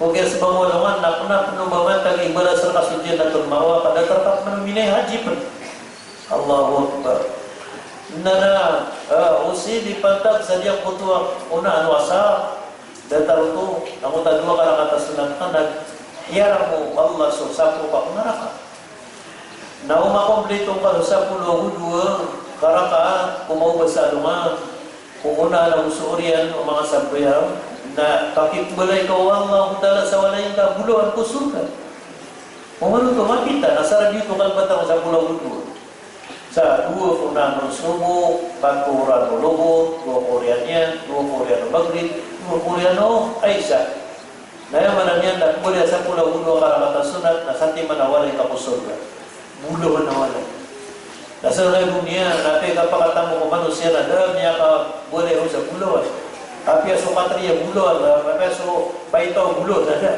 o giya sbang o alongan, na kna pn o ba mantag i balas rka so Jannatul Ma'wa, ka datar ka pn o minay haji pn. Allahu Akbar. Na, na, ah, o sii mipantag sa giyangkoto a onaan o asar, datar oto, na angkoto a dowa ka rakaat a sonat ka na hiyaram o Allah so sapolo ka naraka. Na o makomplito ngka so sapolo ago dowa ka rakaat ko maoba sa alongan, ko onaan ago so oriyan o manga sambayang, na pakikbalay ka o Allahu Ta'ala sa walay ngka bolawan ko sorga. Oman oto mapita, na sa radiyo oto kalbatan o sapolo ago dowa. Sa dowa ko onaan o sobo, pat ko oriyan o lobot, dowa ko oriyan iyan, dowa ko oriyan o magrib, dowa ko oriyan o isa. Na aya maana niyan na kna ba di a sapolo ago dowa ka rakaat a sonat na satiman a walay ka ko sorga. Bolawan a walay. Na sa giyangkai a doniya na apiya kapakatamok o manosiya na da a miyakabolay ron sa bolawan. Apiya so katriya bolawan, apiya so paitaw bolawan, na da.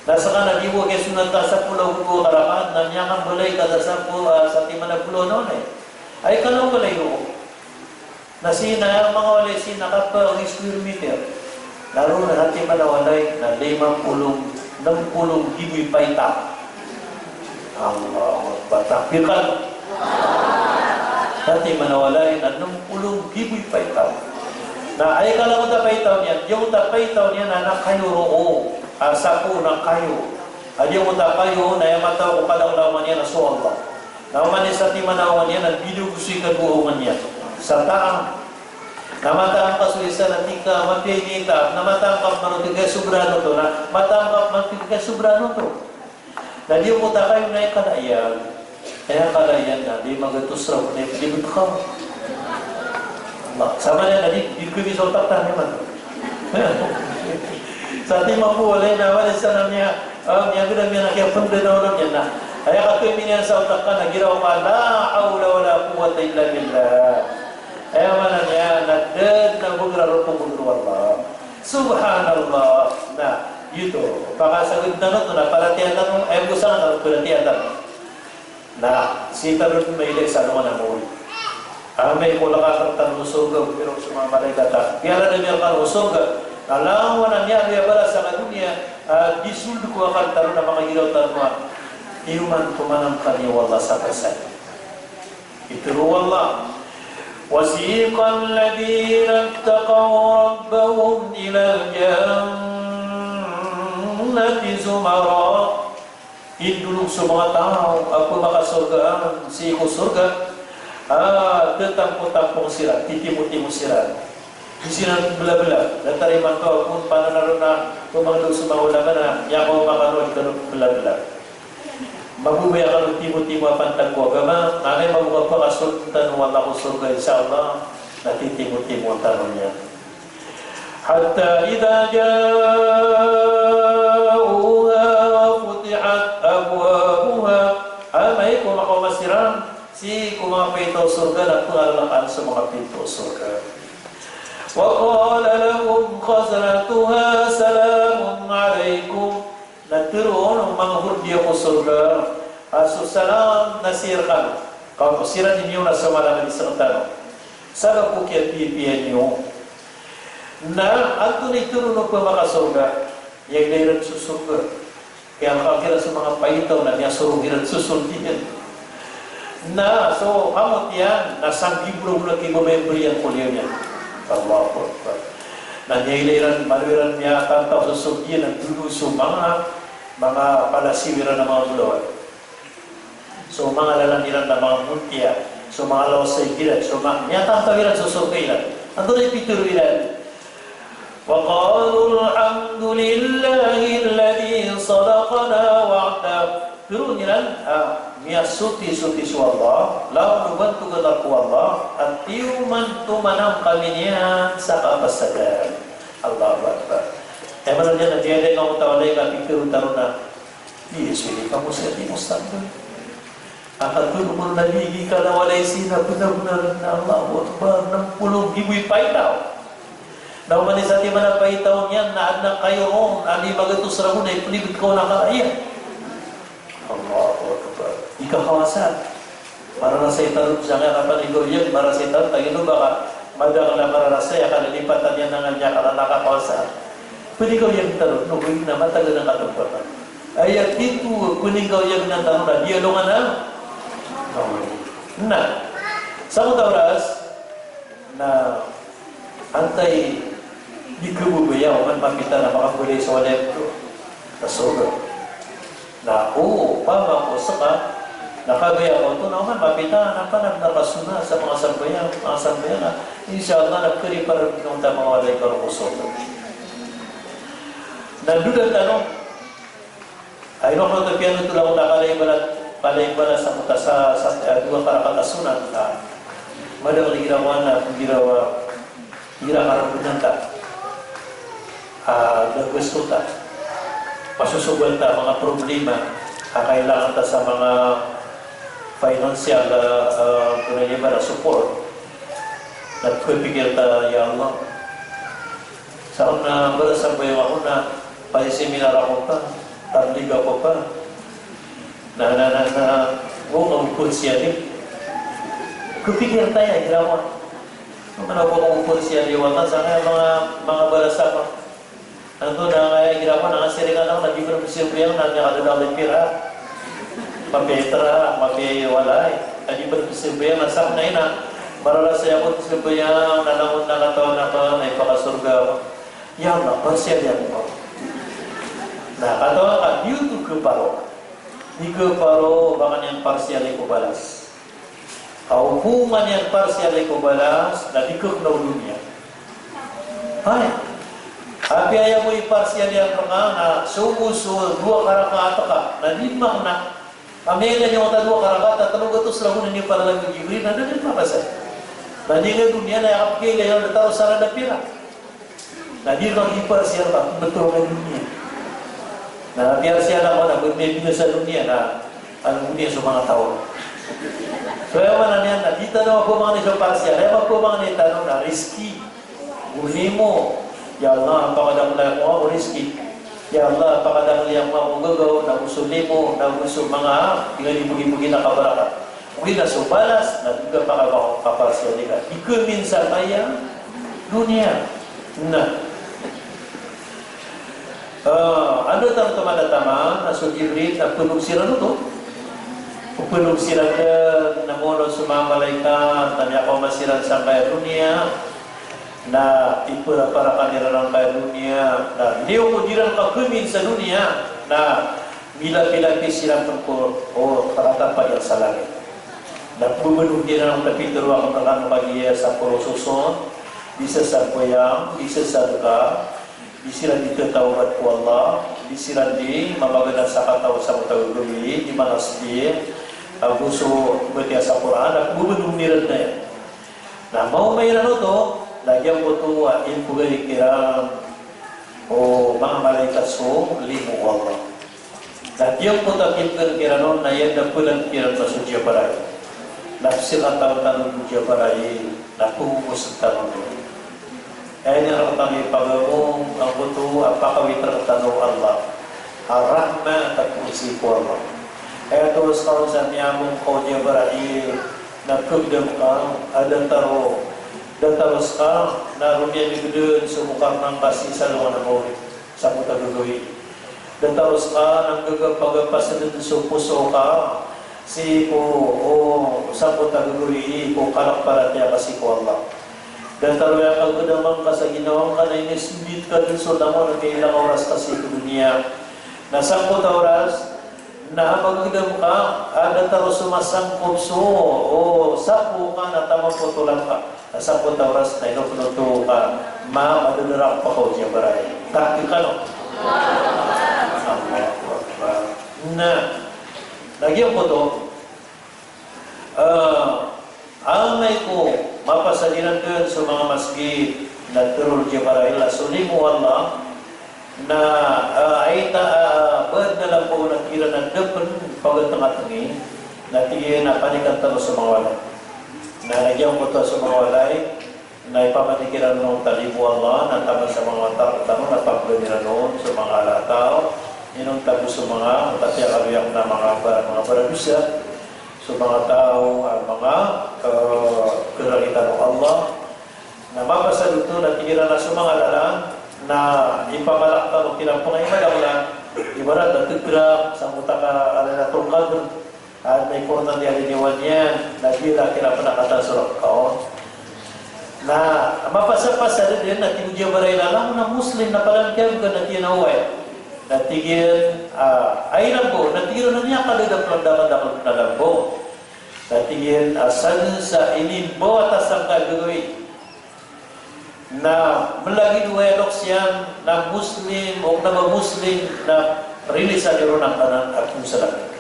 Na skano na di bo kiyasonat ka sapolo ago dowa ka rakaat na miyakambalay ka sa sapolo, ah, satiman a bolawan a walay. Aya kala o walay roo. Na sii na manga walay sii na kapag square meter. Na roo na satiman a walay na lima polo, nem polo nggibo i paitaw. Allahu Akbar. Takbir ka. Satiman a walay na nem polo nggibo i paitaw. Na aya kala o ta paitaw niyan, giyangkoto a paitaw niyan na kayo roo, a sapo na kayo. A giyangkoto a kayo na aya matao ko kadaolaoman iyan na so Allah. Na oman i satiman a ongan iyan na bidog so ikadowa ongan iyan. Sa taam. Na mataam ka so isa na tig ka mapiya i taam. Na mataam ka pman o tig ka sobra oto. Na mataam ka pman o tig ka sobra oto. Na giyangkoto a kayo na aya kala iyan. Aya kala iyan na lima gatos ragon na ipdibot ka. Ba, sa maana niyan na di, di ko bisa otak tano man. Sa tima ko walay na walay sa na miya, ah, miya gda miya na kiyapnda na olam iyan na. Aya katoy miniyan sa otak ka na giraw ka, la hawla wala quwwata illa billah. Aya maana niyan na da dn a bgr a roo ko bgr o Allah. Subhanallah. Na, giyoto. Pakasagad tano oto na paratiyaya tano, aya bo sa na paratiyaya tano. Na, sii tano dn mailay sa alongan a mawri. Amay ko lakaw rktano ko sorga, pitharo so manga malaikat a, piyalakaw rktano ko sorga. Alam wana niyan a balas sa doniya, ah, di sold ko akal tano na manga giraw tano a, iyoman tomanam kami o Allah sa pasad. Pitharo o Allah, "Wasiqal ladhina ittaqaw rabbahum ilal jannati zumara." Indolog so manga taw a pmakasorgaan sii ko sorga, ah, tatampotampong siran, titimotimo siran. Di siran belabelag, datar imanto a kon pananaron a pmangndao so manga ulama na miyakaoma kano a di kano belabelag. Mababaya kano timotimo a pantag ko agama, na amay mambo ka pakasold tano o Allah ko sorga, insha Allah, na titimotimo tano niyan. Hatta idha ja'uha wa futihat abwabuha. Amay ko makaoma siran sii ko manga paitaw o sorga na pngalalakaan so manga pinto o sorga. Wa qala lahum khazanatuha salamun alaykum. Na tharoon o manga hordiya ko sorga a so salam na sii rkano. Ka o siran i miyaona sa mala na di sktano. Sabap ko kiyapiyapiya niyo. Na antonaa i tharoon o pmakasorga? Miyailay ran so sorga. Kiyalkaan kiran so manga paitaw na miyasorog iran so sold iyan. Na so kamot iyan na sanggibo ragon a kibabaya mbariya ko liyo niyan. Allahu Akbar. Na miyailay ran, malo iran miyatantaw so sold iyan na dodo so manga, manga palasiw iran a manga bolawan. So manga lalan iran na manga montiya, so manga lawas sa iran, so manga, miyatantaw iran so sorga iran. Antonaa i pitharo iran? Wa qalu alhamdulillahi alladhi sadaqana wa'dah. Tharoon iran, ah, miyasoti-soti so Allah, langon o bantogan ko Allah, a tiyoman tomanam kami niyan sa kapasadan. Allahu Akbar. Aya maana niyan na di adn a manga taw a lagid a pitharo tano na, iya, so ini kamo sa di mustaqbal. Akatulong na lagi ka na walay sina benar-benar na Allahu Akbar, nm polo gibo i paitaw. Na oman i satiman a paitaw niyan na adn a kayo ron a lima gatos ragon a ipnibet ka on a karaya. Allahu Akbar. Di ka kawasa. Mararasay tano sangkaya kapanigaw iyan, mararasay tano, tagiyan o ba ka madakl a mararasay a kalilipatan iyan na nga niyan a kalalaka kawasa. Panigaw iyan tano, no, pwede na matagal ang katagpatan. Aya tito, panigaw iyan tano na di alongan a. Na, sa mataoras, na antaa i di kababaya oman mapita na makabolay sa walay a sorga. Na o, opama ko ska, na kabaya ko oto na oman mapita na panag na kasona sa manga sambayang, manga sambayang na, insha Allah, na kariparan ko ta manga walay ka roo ko sorga. Na dodan tano, Ay, ino ko na piyanotol ako na kala i balas, kala i balas ako ta sa, sa, eh, dowa ka rakaat a sonat, na madakl igira ko na, igira wa, igira karapatan ta. Ah, da gusto ta. Pasosogan ta manga problema a kailangan ta sa manga financial, ah, ah, kala i balas, support. Na kapikir ta, ya Allah. Sa on na bala sa bayo ako na pay-seminar ako pa, tablig ako pa. Na, na, na, na, o, ka opor siya di. Kapikir ta aya, igira ko. Ano ka opor siya di, wata, sa kaya manga, manga bala sa pa. Anto na kaya igira ko, na kasiringan ako, na di ko na misiyo ko yan, na niya kadadang di pira. Mapiya i trak, mapiya i walay. Adi pd pd sa iyan na sakn a ina. Mararasay ako pd sa iyan na langon na katawan ako na ipakasorga ako. Ya Allah, parsiyali ako. Na katawan ka, di oto kaparo. Di kaparo, ba ka niyan parsiyali ko balas. Ka o ba niyan parsiyali ko balas, na di ka kna o doniya. Hay. Apiya aya bo iparsiyal iyan rka na so bo so dowa ka rakaat ka, na di makna. Ka miyailay niyan oto a dowa ka rakaat, tlo gatos ragon i niyo palalag o Jibril, na da dn makasay. Na di nga doniya na aya kapkiyailay iyan, da taro sa rada pira. Na di rka iparsiyal ka, btho rka doniya. Na piyarsiyal ako na, btho rka doniya na, ano doniya so manga taw. So aya maana niyan na, di tano mapamangni so parsiyal, aya mapamangni tano na rizki. Go limo. Ya Allah, pakadakl iyan ko rizki. Ya Allah, pakadakl iyan ko gagaw, nago so limo, nago so manga, di nga di bgi-bgi na kabarakat. Ogaid na so balas, na di ka pakapakaparsiyali ka. Di ka minsan aya doniya. Na. Ah, anda tano taman a taman, na so Jibril, na pnong siran oto. Pnong siran dn, na molo so manga malaikat, na miyakaoma siran sangkaya doniya, na iparaparakan iran angkaya doniya, na niyo ko di ran kagmin sa doniya, na milapilapis iran pn ko, o, tatapayan sa langit. Na pmbabnog iran o kapitero a kn rkano kagiya sapolo soson, di sa sambayang, di sa sadka, di siran di tatawbat ko Allah, di siran di mamaganad sa kataw sa mota gagawii, di manasbih, ago so mbatiya sa Qur'an, na pmbabnog iran na iyan. Na maoma iran oto, na giyangkoto a impgay kiran o manga malaikat so limo o Allah. Na giyangkoto a kipgay kiran on, na aya dapelan kiran na so Jabrail. Na pzakataw tano o Jabrail, na pngogos tano on. Aya niyan rktano ipagamo, angkoto a pakawit rktano o Allah. A rahmat a phoon sii ko Allah. Aya toros ka on sa miyamong ka o Jabrail, na pgdam ka, a datar o, dataros ka, na romiyamig dn so mokarnang ka sii sa alongan a mawri, sa mota gagawii. Dataros ka, na nggagapagapasn dn so poso ka sii ko, o, sa mota gagawii, ko kalk paratiyaya ka sii ko Allah. Datar o aya kagdaman ka sa ginawa ngka na inismbit ka dn so langon a kailangan oras ka sii ko doniya. Na sangkoto a oras, na magdam ka, a datar o so masangkop so, o, sapo ka na taman potolan ka. Na sangkoto a oras na ino pn oto ka ma, madadara ka pakaw Jabrail. Takbir kano. Allahu Akbar. Na, na giyangkoto, Ah, amay ko mapasad iran dn so manga masgit, na tero o Jabrail a so limo o Allah, na, ah, ayta, ah, bad na lambaw na kiran a da pn pagatngatngi, na tig iyan a panikan tano so manga walay. Na giyangkoto a so manga walay, na ipamanik iran on ta limo o Allah, na taman sa manga wata rktano, na pagdam iran on so manga ala a taw, inonta bo so manga, manga tiyakaloyak na manga ba-, manga baradosa, so manga taw, ah, manga, eh, karagitan o Allah. Na mapasad oto, na tig iran a so manga lalan, na ipamalak tano kiran pn a ibarat a tgrak, sangkoto a ka, ala na tongkagn. Amay ko ron na di ari niwan iyan, na di ran kiran pn a katasorok kaon. Na mapasapasad dn na tig o Jabrail a langon a Muslim na palangkiyam ka, na tig iyan a oway. Na tig iyan, ah, ay lambaw, na tig iran a miyakadadakl a dakl, dakl pn a lambaw. Na tig iyan a sadn sa inimbawata sangkaya gagawii. Na mlagid o aya loks iyan na Muslim o kna ba Muslim na rilisan iron angkanan a phoon sa langit.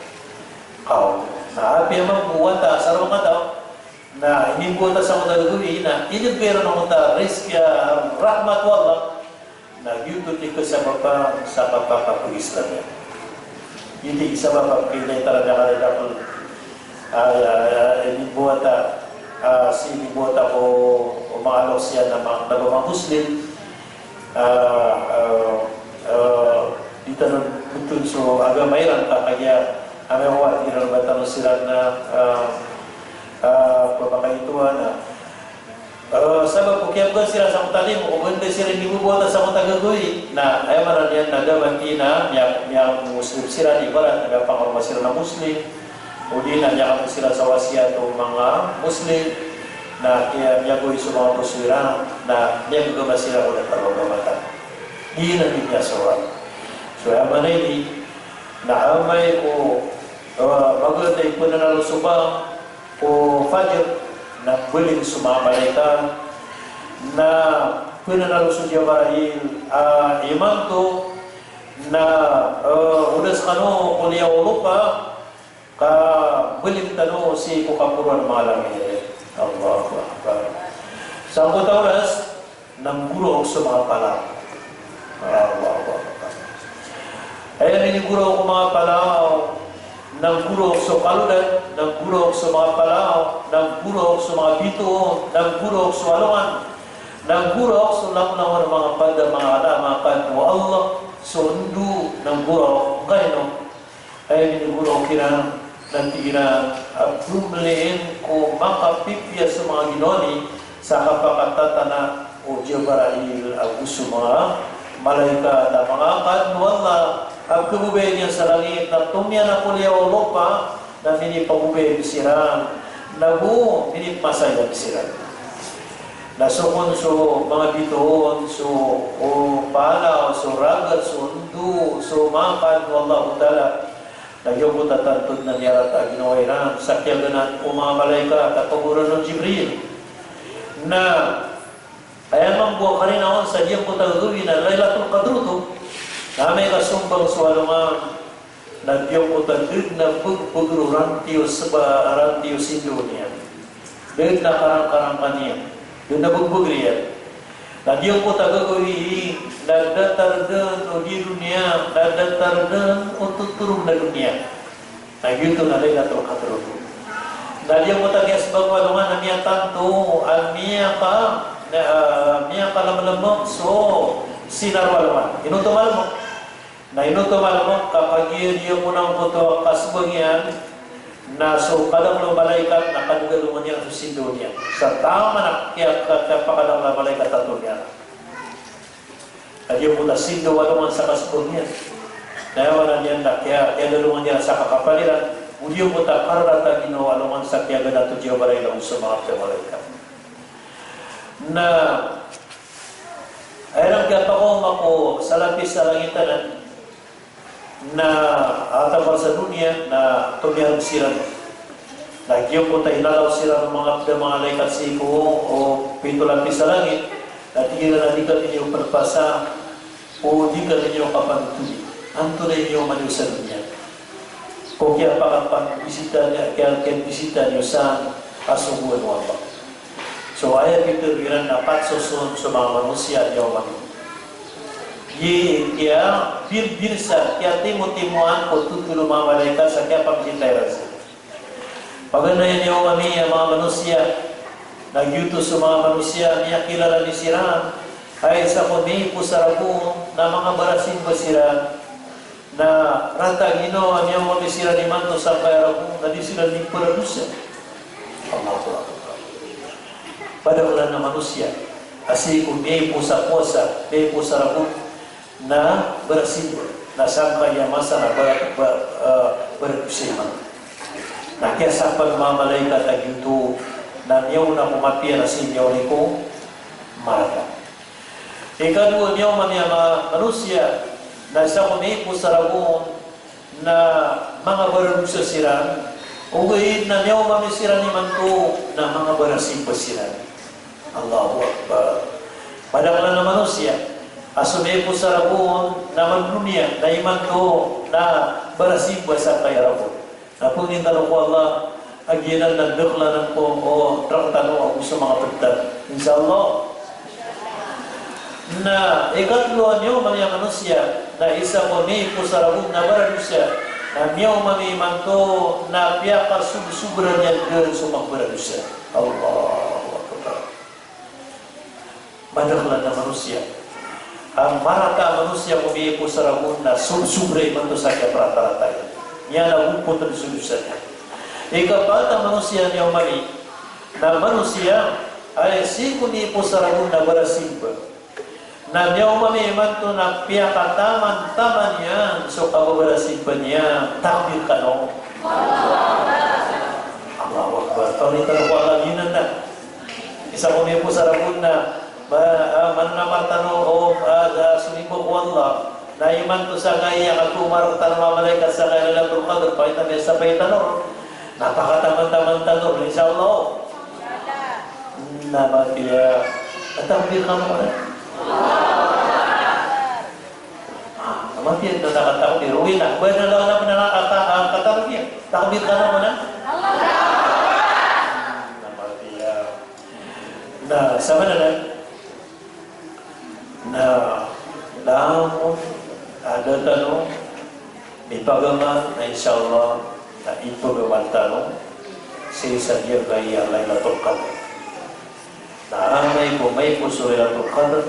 Kaw, na apiya mambo o wata sa roo a kataw, na inimbawata sangkoto a gagawii, na inibgay ron angkoto a rizki a rahmat o Allah, na giyoto i kasabapan sa kapakapag-Islam iyan. Giyoto i kasabapan, pakainay tano a miyakadadakl, ah, ah, ah, inimbawata, ah, sii inimbawata ko, o manga loks iyan na ma-, na ba manga Muslim, ah, ah, ah, di tano bthoon so agama iran, ka kagiya amay ko wata iran ba tano siran na, ah, ah, pamakaitowan na, Eh, sabap ko kiyabgan siran sangkoto a limo, o ba anda siran inimbawata sangkoto a gagawii. Na aya maana niyan na da mati na miya-, miya-Muslim siran, ibarat na miyapangaroma siran a Muslim. O di na miyakapd siran sa wasiyat o manga Muslim. Na kiya-, miyagawii so manga poso iran, na miyagagama siran o da tano agama ta. Di na di miyasawal. So aya maana ini, na amay ko, eh, magaan a ipnanalo so bang, ko Fajr, na bling so manga malaikat, na pnanalo so Jabrail, ah, imanto, na, eh, oda skano ko liyawaw o lopa, ka bling tano sii ko kaporoan o manga langit. Allahu Akbar. Sangkoto a oras, na nggoraok so manga palaw. Allahu Akbar. Aya mininggoraok o manga palaw, na nggoraok so kalodan, na nggoraok so manga palaw, na nggoraok so manga bitoon, na nggoraok so alongan, na nggoraok so langolangon a manga pd a manga ala, manga kadn o Allah, so ndo, na nggoraok, ngkaino. Aya mininggoraok iran, na tig iran a bmlin ko makapipiya so manga ginawa niyan sa kapakatatana o Jabrail ago so manga, malaikat a manga angka o Allah a pkhababayaan iyan sa langit, na tomiyan a koliyawa o lopa na minipagobay siran, na go minipmasaya siran. Na so kon so manga bitoon, so, o, pala, so ragat, so ndo, so manga angka o Allahu Ta'ala, na giyangkoto a tanto na miyarata a ginawa iran sa kiyaganad o manga malaikat a pagoran o Jibril. Na aya mambo a karina on sa giyangkoto a gawii na Lailatul Qadr oto, na amay ka sombang so alongan, na giyangkoto a da dn a bagbag o rantiyo sba, rantiyo sii doniya. Da dn a karangkarangka niyan. Da dn a bagbag iyan. Na giyangkoto a gagawii na datar dn o di doniya, na datar dn o totorog na doniya. Na giyoto na Lailatul Qadr oto. Na giyangkoto a kiyasbang o alongan na miyatanto a miyaka, na, ah, miyakalamlaman so sinar o alongan. Ino oto malamang? Na ino oto malamang? Ka kagiya giyangkoto a kasbang iyan, na so kadakl o malaikat na kadgalongan iyan so sii doniya. Sa taman a kiya, kiya, kiyapakadakl a malaikat a doniya. Giyangkoto a sii o alongan sa kasbang iyan, na aya maana niyan na kiya, kiyadalongan iyan sa kakapal iran, o giyangkoto a kararata a ginawa o alongan sa kiyaganad o Jibril ago so manga malaikat. Na aya iran kiyapakaoma ko sa lapis a langit anan, na a taman sa doniya na tomiyarg siran. Na giyangkoto a inalaw siran o manga pd a manga malaikat sii ko, o, pito lapis a langit, na tig iran a di kami niyo pnpasa, o di kami niyo kapanotholi. Antonaa i miyaoma niyo sa doniya? Ko kiyapakapambisita niyo, kiya, kiyambisita niyo san a sogoan o Allah. So aya pitharo iran na pat soson so manga manosiya a miyaoma mi. Giya kiyabilbil san, kiyatimotimoan ko thotol o manga malaikat sa kiyapambisita iran san. Paganay a miyaoma mi a manga manosiya, na giyoto so manga manosiya a miyakilala mi siran a isa ko miyaipos a ragon na manga barasimba siran. Na rata a ginawa a miyaoma mi siran imanto sangkaya ragon na di siran di paradosa. Allahu Akbar. Madakl a manosiya a sii ko miyaipos a powasa, miyaipos a ragon na barasimba, na sangkaya masa na bara, ba, eh, baradosa imanto. Na kiyasampal o manga malaikat a giyoto na miyaona ko mapiya na sii miyaona ko marata. Ikadowa, miyaoma mi a manga manosiya na isa ko miyaipos a ragon na manga baradosa siran, ogaid na miyaoma mi siran imanto na manga barasimba siran. Allahu Akbar. Madakl a manosiya a so miyaipos a ragon na mandoniya na imanto na barasimba sangkaya ragon. Na pangnin tano ko Allah a giyanan na dakl anan ko, o, rk tano ago so manga pd tano. Insha Allah. Na ikatlo a miyaoma mi a manosiya na isa ko miyaipos a ragon na baradosa, na miyaoma mi imanto na piyakasobrsobraan iyan dn so manga baradosa. Allahu Akbar. Madakl a manosiya a marata a manosiya ko miyaipos a ragon na so, sobra imanto sa kiyaparata-rata iyan. Niyan na gopot dn so dosa niyan. Ikapat a manosiya a miyaoma mi na manosiya a sii ko miyaipos a ragon na barasimba. Na miyaoma mi imanto na piyakataman-taman iyan so kababarasimba niyan, takbir kano. Allahu Akbar. Taw ni tano ko Allah giyanan na. Isa ko miyaipos a ragon na, ba, ah, manamar tano, o, ah, ah, sonimba ko Allah. Na imanto sangkaya katomar tano a malaikat sangkaya Lailatul Qadr, pakita mi sa pakita tano. Na pakataman-taman tano, insha Allah. Na mapiya, takbir kano. Ah, mapiya na katakbir. Oway na, ba na lawan a pn a kata, ah, katakbir. Takbir kano na. Na mapiya. Na, samanaya na, langon a da tano mipagamal, na insha Allah na ipagamal tano sii sa giyangkaya Lailatul Qadr. Na amay ko maipos so Lailatul Qadr,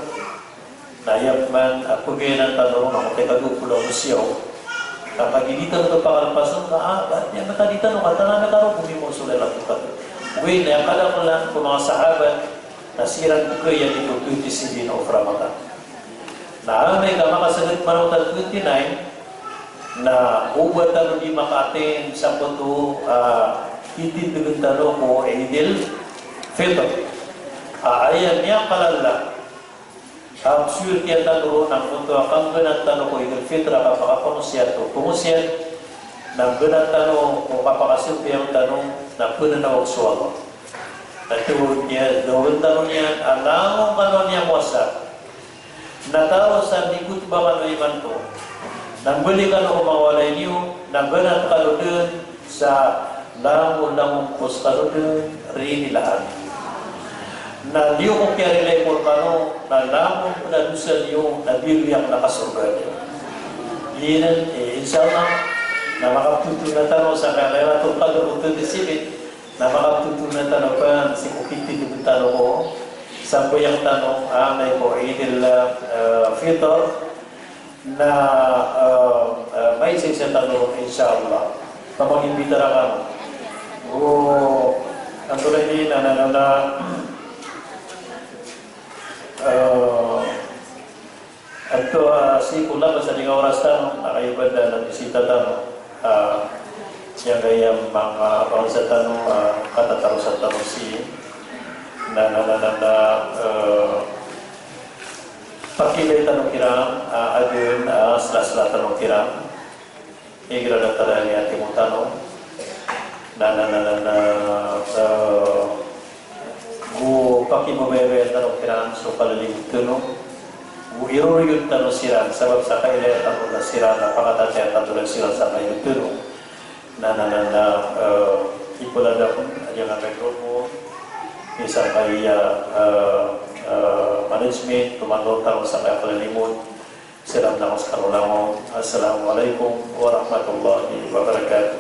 na aya pman a pagayanan tano ron na ko tig a dowa polo ago siyaw. Na kagiya di tano oto pakalpasan, na, ah, ba, aya miyakadi tano, katawan a miyakarogo mi mo so Lailatul Qadr. Oway na aya kadaklan ko manga sahabat na siran pkhayan iyan ko twenty-seven of Ramadan. Na amay ka makasagad man o twenty-nine, na o ba tano di maka-attend sangkoto a itindg tano ko Eidil Fitr. A aya miyakalala a pswirtiya tano ron angkoto a kangganat tano ko Eidil Fitr a kapakapangosiyat o pangosiyat, na ngganat tano ko kapakasambayang tano na pnanawag so Allah. Na tawag niyan, tawag tano niyan a langon kano niyan mowasa. Na taro sa di khutbah kano imanto, na mbaloy kano ko manga walay niyo, na ngganat kano dn sa langolangon ko skano dn rinilaan. Na liyo ko kiyarilay ko rkano, na langon ko na dosa niyo, na biloy akn a kasorga niyo. Giyanan, eh, insha Allah, na makaptotol na tano sa Laylatul Qadr o twenty-seven, na makaptotol na tano pn sii ko kitindg tano ko sambayang tano, amay ko Eidil, eh, Fitr, na, eh, eh, maisaisa tano, insha Allah. Pamangimbitar akn. O, antonaa ini, na, na, na, na, eh, Anto, ah, sii ko labas a di kaoras tano, na kagiya banda na bisita tano, ah, giyangkaya manga bangsa tano, ah, katatarosan tano sii, na, na, na, na, na, eh, pakiilay tano kiran, ah, adn, ah, slasla tano kiran. Igira na tadaan iyan timo tano. Na, na, na, na, na, eh, go pakibabayabaya tano kiran so kalalimod tano. Go iroroyon tano siran, sabap sa kailaya tano na siran, na pakatataya tano na siran sa kailaya tano. Na, na, na, na, eh, ipolada kon, a giyangkaya microphone, isa kaya, eh, eh, management, tomando tano sa kaya kalalimod. Salam na mas karolangon. Assalamu alaikum warahmatullahi wabarakatuh.